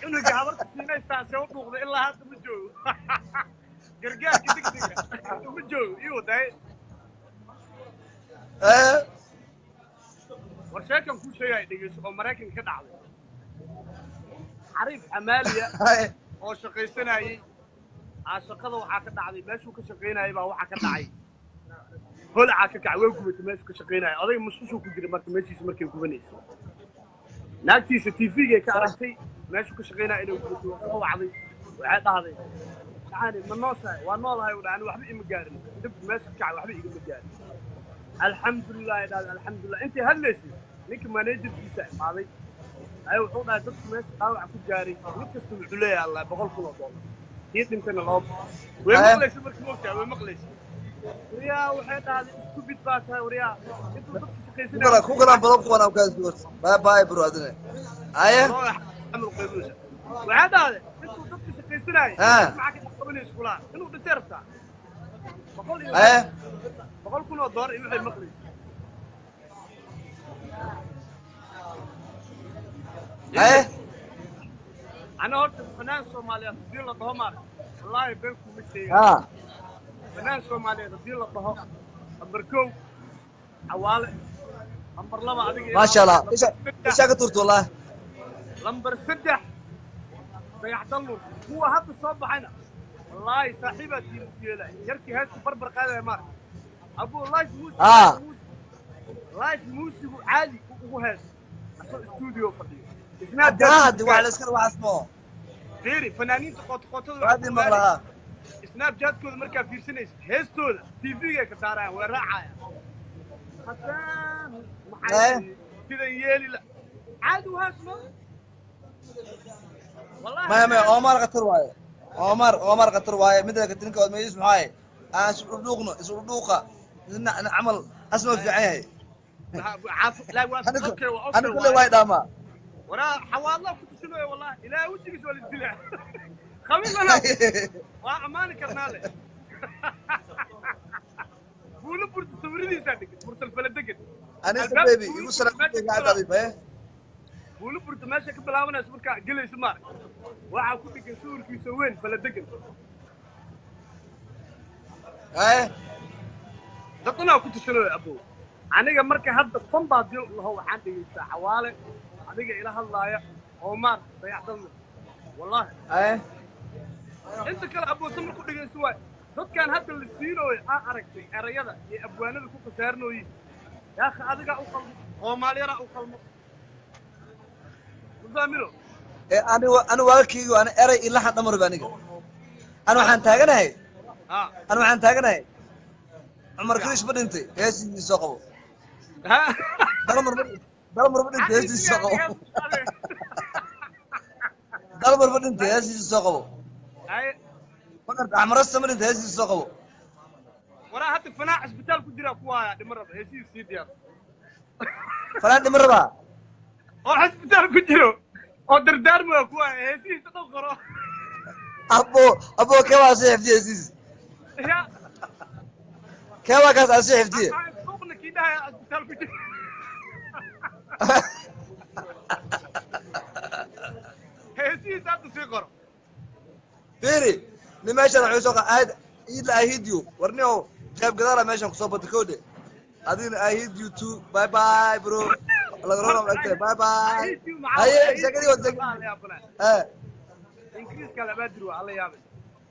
cunuga habarta siinaysaa see u dhuuqday ilaa hadda ma joogo gargaarka degdega ma joogo ii waday. Eh. War sheekan kuu sheegaya dhegeyso oo Maraykanka ka dhacday xariif xamaaliya Haye. oo shaqaysanayay aa shaqada waxaa ka dhacday meeshuu ka shaqaynayay baa waxaa ka dhacay holacaa ka kacay, way gubatay meeshuu ka shaqaynayay. Odayga musqushuu ku jiray marka meeshiisa markay gubanayso naagtiisa TV-gay ka aragtay meeshuu ka shaqaynaya inay gubatay. Waa soo wacday, waxay dhahday yani ma nooshahay? Waa noolahay u dhahay, waxba ima gaarin, dibku meesha ka kacay waxba igama gaarin, alxamdulilah ay dhahday, alxamdulilah. Intay hadlaysay ninka managerkiisa imaaday ayaa wuxuu dhahay dadku meesha dhaawaca ku gaaray mid kasta wuxuu leeyahay allah $100,000, kii dhintayna laba way. Haye. Maqlaysa marka moogtahay way maqlaysa. Waryaa waxay dhahday stupid baa tahay waryaa intuu dadka ku shaqaysanaya kala ku kala balog kuwan aan kaas duwarta bye bye bro adine haye. Camal qaybinaysa waxay dhahday intuu dadka shaqaysanayay Ah. maxaa ka dhex qabanaysa kulaa inuu dhintay rabtaa boqol iyo haye $100,000 iyo waxay maqlaysa. Haye. Ana horta fanaan Soomaaliyeed haddii la dhaho maarag wallaahi been kuma sheegayo. Fanaan Soomaaliyeed haddii la dhaho nambar 1 Cawaale, nambar 2 adiga. Maasha Allah, isha isha ka turto wallah. Lambar 3 Dayaxdal Nuur. Kuwa hadda soo baxayna wallaahi saaxiibaa tiim ku yeelaya yarkii heesta barbar qaadaya maarag abuu live music. Live musicu caadi ugu hees asoo studio fadhiyo. Haddaa haddi wax la iska waxaas mo Fiiri fanaaniinta qootaqootada. Waxaad ii maqlahaa. Snapchatkooda markaa fiirsanaysid heestooda TV-gay ka daarayaan, way raacayaan haddaan maxay sidan yeeli la caadi u hees ma wallahi. Maya maya, Omar khatar waaye, Omar Omar khatar waaye. Midda kale ninka odmaydiis maxaa aan is dhudhuuqno is dhudhuuqa nina camal asma fiican yahay. La waa okay, waa ani okay. kulle waay dhaamaa. Waraa xawaadla ku tusinayo wallahi ilaa wejigiis waa la isdilaa khamiis lana waa ammaani karnaa le buulo burta sawiradiisaa degan bursal fala degan. Anisa Albaabka baby buulo igu burta salaam meesha ka gacanta bilaab- eh. Buulo burta meesha ka bilaabanayso markaa gelayso maarag waxaa ku dhegan sawirkiisa weyn fala degan. Eh. Dadnaa ku tushanayo abow. Aniga marka hadda fan baa dil laho waxaan dhegaystaa Xawaale adiga ila hadlaaya Omar Dayacdalna wallahi. Eh. Inta kale abow samar ku dhegayso waay dadkan hadda la siinooyo aa aragtay erayada iyo abwaanada ku khasaaranooyin yaakha adigaa u qalmo Soomaaliyana u qalmo ma fahmino. Ee ani ani walaalkaygu ani eray ilahan dhamar ba aniga ani waxaan taaganahay. Ha. Ani waxaan taaganahay Cumar Karish ma dhintay heesiisii soo qabo. Dalmar ma dhintay heesiisii soo qabo. Dalmar ma dhintay heesiisii soo qabo. Magarta Axmarasta ma dhintay heesiisii soo qabo. Waraa hadda fanaac isbitaal ku jiraa ku waaya dhima raba heesihiis sii diyaar. Fanaan dhima rabaa oo isbitaal ku jiro oo dardaarmaya ku waaya heesihiisa dhan qoro. Abo kee waa sii xifdiye heesihiis? Ya kee waa kaas aan sii xifdiye? Suuqna kii dhahaya isbitaal ku jiro heesihiisa hadda sii qoro. Fiiri, nin meeshan wuxuu soo aad Iidle, I hate you. Warniyow jeeb gadaala meeshan kusoo batay kowde. Adigna I hate you too. Bye bye bro. Lagarona ma bye bye. Haye sheekadii wad eh Ingiriiska labaadir waa alla yaabay.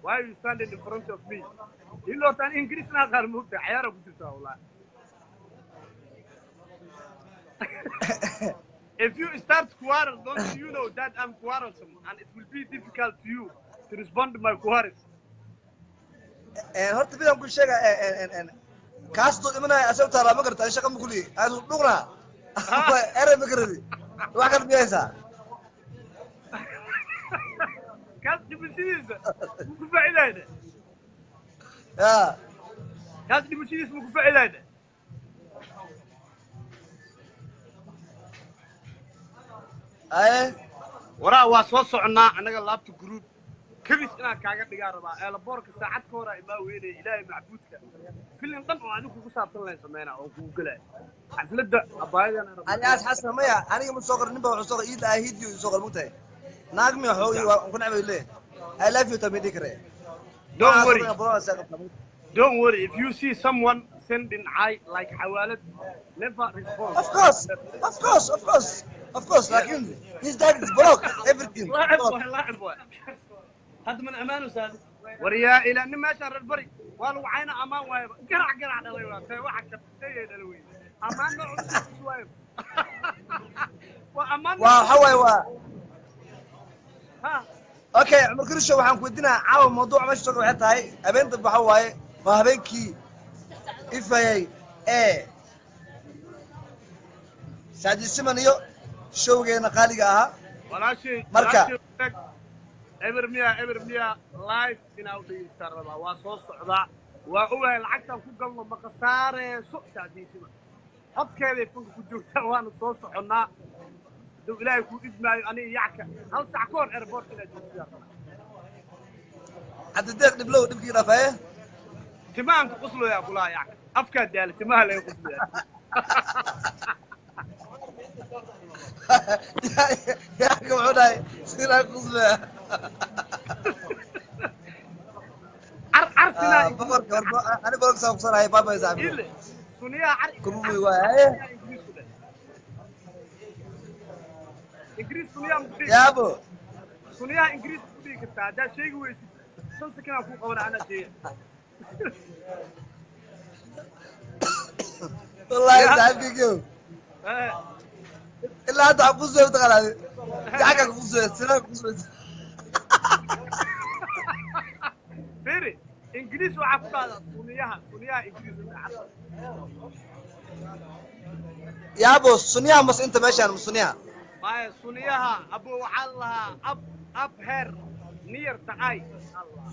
Why you standing in front of me? Ilaa tan Ingiriisna qaar moogta ciyaara ku jirtaa wallahi. If you start quarrel, don't you know that I'm quarrelsome and it will be difficult to you to respond to my quarrels? Horta midaan ku sheega, kaas doo dhimanaya asaga taalaa ma garata shaqa ma kuliyi aan dhuqnaa erey ma garadi wax kala miyaysaa. Kaas dhimashadiisa ma ku faa'iidayna? Ya. Kaas dhimashadiisa ma ku faa'iidayna? Aye. Waraa waa soo soconnaa annaga laabta group kabis inaan kaaga dhigaa rabaa eelaboorka saacad ka horaa imaa weynaya ilaahay macbuudka filin dhan oo adigu kugu saabsan lahayn sameynaa oo kugu gelaya xafladda abaayadan. Aliyaas Xasan maya, aniga ma soo qorin. Nin baa wuxuu soo qoray Iidle I hate you soo qoray, mugtahay naag miya xoogii waa ku nacbay leeyahay I love you tamidi kare. Don't worry. Don't worry. If you see someone sending I like xawaalad, never respond. Of course, of course, of course, of course. Laakiin his dad is broke everything. لاعب waay, لاعب waay. Hadda man ammaan usaad war yaa ilaa nin meeshaan reer bari waa lagu cayna ammaan waayaba garac garac dhalay waa tahay waxa ka dhalay wey ammaan nooc waayo waa ammaan. Waa waxa waaye waa ha. Okay, Cumar Kirisho, waxaan ku weydiinayaa caawa mawduuca meesha soo waxay tahay habeen dambe waxa waaye waa habeenkii ifayay ee Sacdi Siman iyo showgeena qaaliga ahaa. Walaashay. Marka. Eber miya, eber miya, live inaa u dhegeystaan rabaa. Waa soo socdaa, waa ogahay lacagtaan ku galno ma khasaareyso. Sacdiisima codkeeday fanka ku joogtaa, waana soo soconnaa hadduu ilaahay kuu idmaayo. Aniga yacka hal sac ka hor airport inaa joogsiyaa rabaa. Cabdideeq dhiblow dhibkii dhafaye. Timahan ku quslayaa kulaha yacka afkaa daala timaha laga quslayaa. Yaaka muxuu dhahay sinaa quslaya? Car car sinaa. Boqorka ani boqorka saa kusanahay. Bye bye saaxiib. Ile suniyaha car. Kububi waaye. Ingiriis ku dheh, ingiriis suniyaha ma ku dhihi? Yaabo. Suniyaha ingiriis ku dhihi kartaa haddaad sheegi weysid 5 sekanaa kuu qabana anaa sheega. Wallahi saaxiibkaygiiow, ilaa hadda waxaan kusoo mataqaanaa gacanka kusoo sinaa kusoo. Fiiri, ingiriis waxaa ku dhahdaa suniyaha, suniyaha ingiriis ku dhaca. Yaabo, suniyaha mas inta meeshaan suniyaha? Maya, suniyaha abo waxaa la lahaa up up hair near the eye Allah.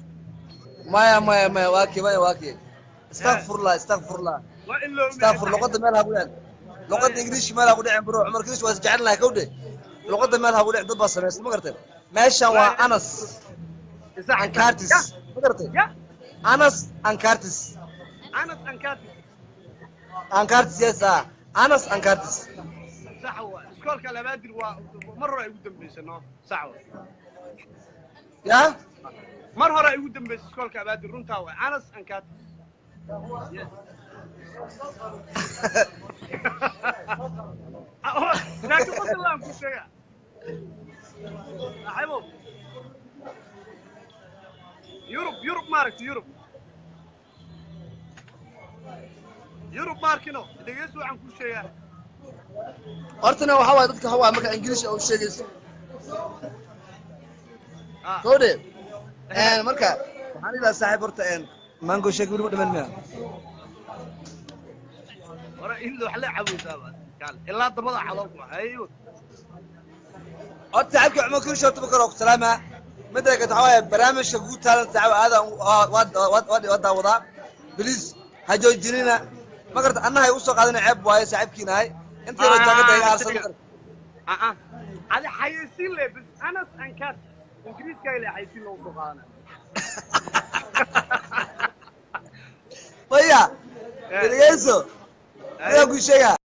Maya maya maya, waa kii, maya waa kii. Istakfurlah, istakfurlah. Waa in loo Istakfur, luqadda meel ha ku dhicin, luqadda ingiriiska meel ha ku dhicin bro. Cumar Kirish waa isjecel lahay kowdhe, luqadda meel ha ku dhicin. Dad baa samaystay, ma garatay? Meeshan waa Anas Ancartis, ma garatay? Ya. Anas Ancartis. Anas Ancartis. Ancartis, yes, ah, Anas Ancartis. Sax waa iskoolka labaadir, waa mar hore ay ugu dambeysay no, sax waa. Ya. Mar hore ay ugu dambeysay iskoolka abaadir, runtaa waa Anas Ancartis, yes. Laakiin qoslaan ku sheega saaxiibow, Yurub, Yurub maaragta, Yurub, Yurub maarkino dhegeyso waxaan ku sheegaa. Hortana waxa waaye dadka waxa waaye marka ingiriish u sheegayso Ah. kowdhe marka waxaan ilaa saaxiib horta mango shake weli ma dhiman miya? Wara in wax la cabuysaa kaal ilaa dabada calool hayo. Horta saaxiibkii Cumar Kirsho horta marka hore ku salaamaa. Midda kale waxaa waaye barnaamijka Good Talent saaxiib aad waa daawadaa. Please ha joojinina. Ma garata annaha igu soo qaadina ceeb waaye saaxiibkiin ahay. Inta yaroo jaakada iga aarsan ma garata. Adi xayeysiin le bas Anas and Cat Ingiriiska ile xayeysiin loogu soo qaadanaya. Maya, dhegeyso. Ayaa kuu sheegaa.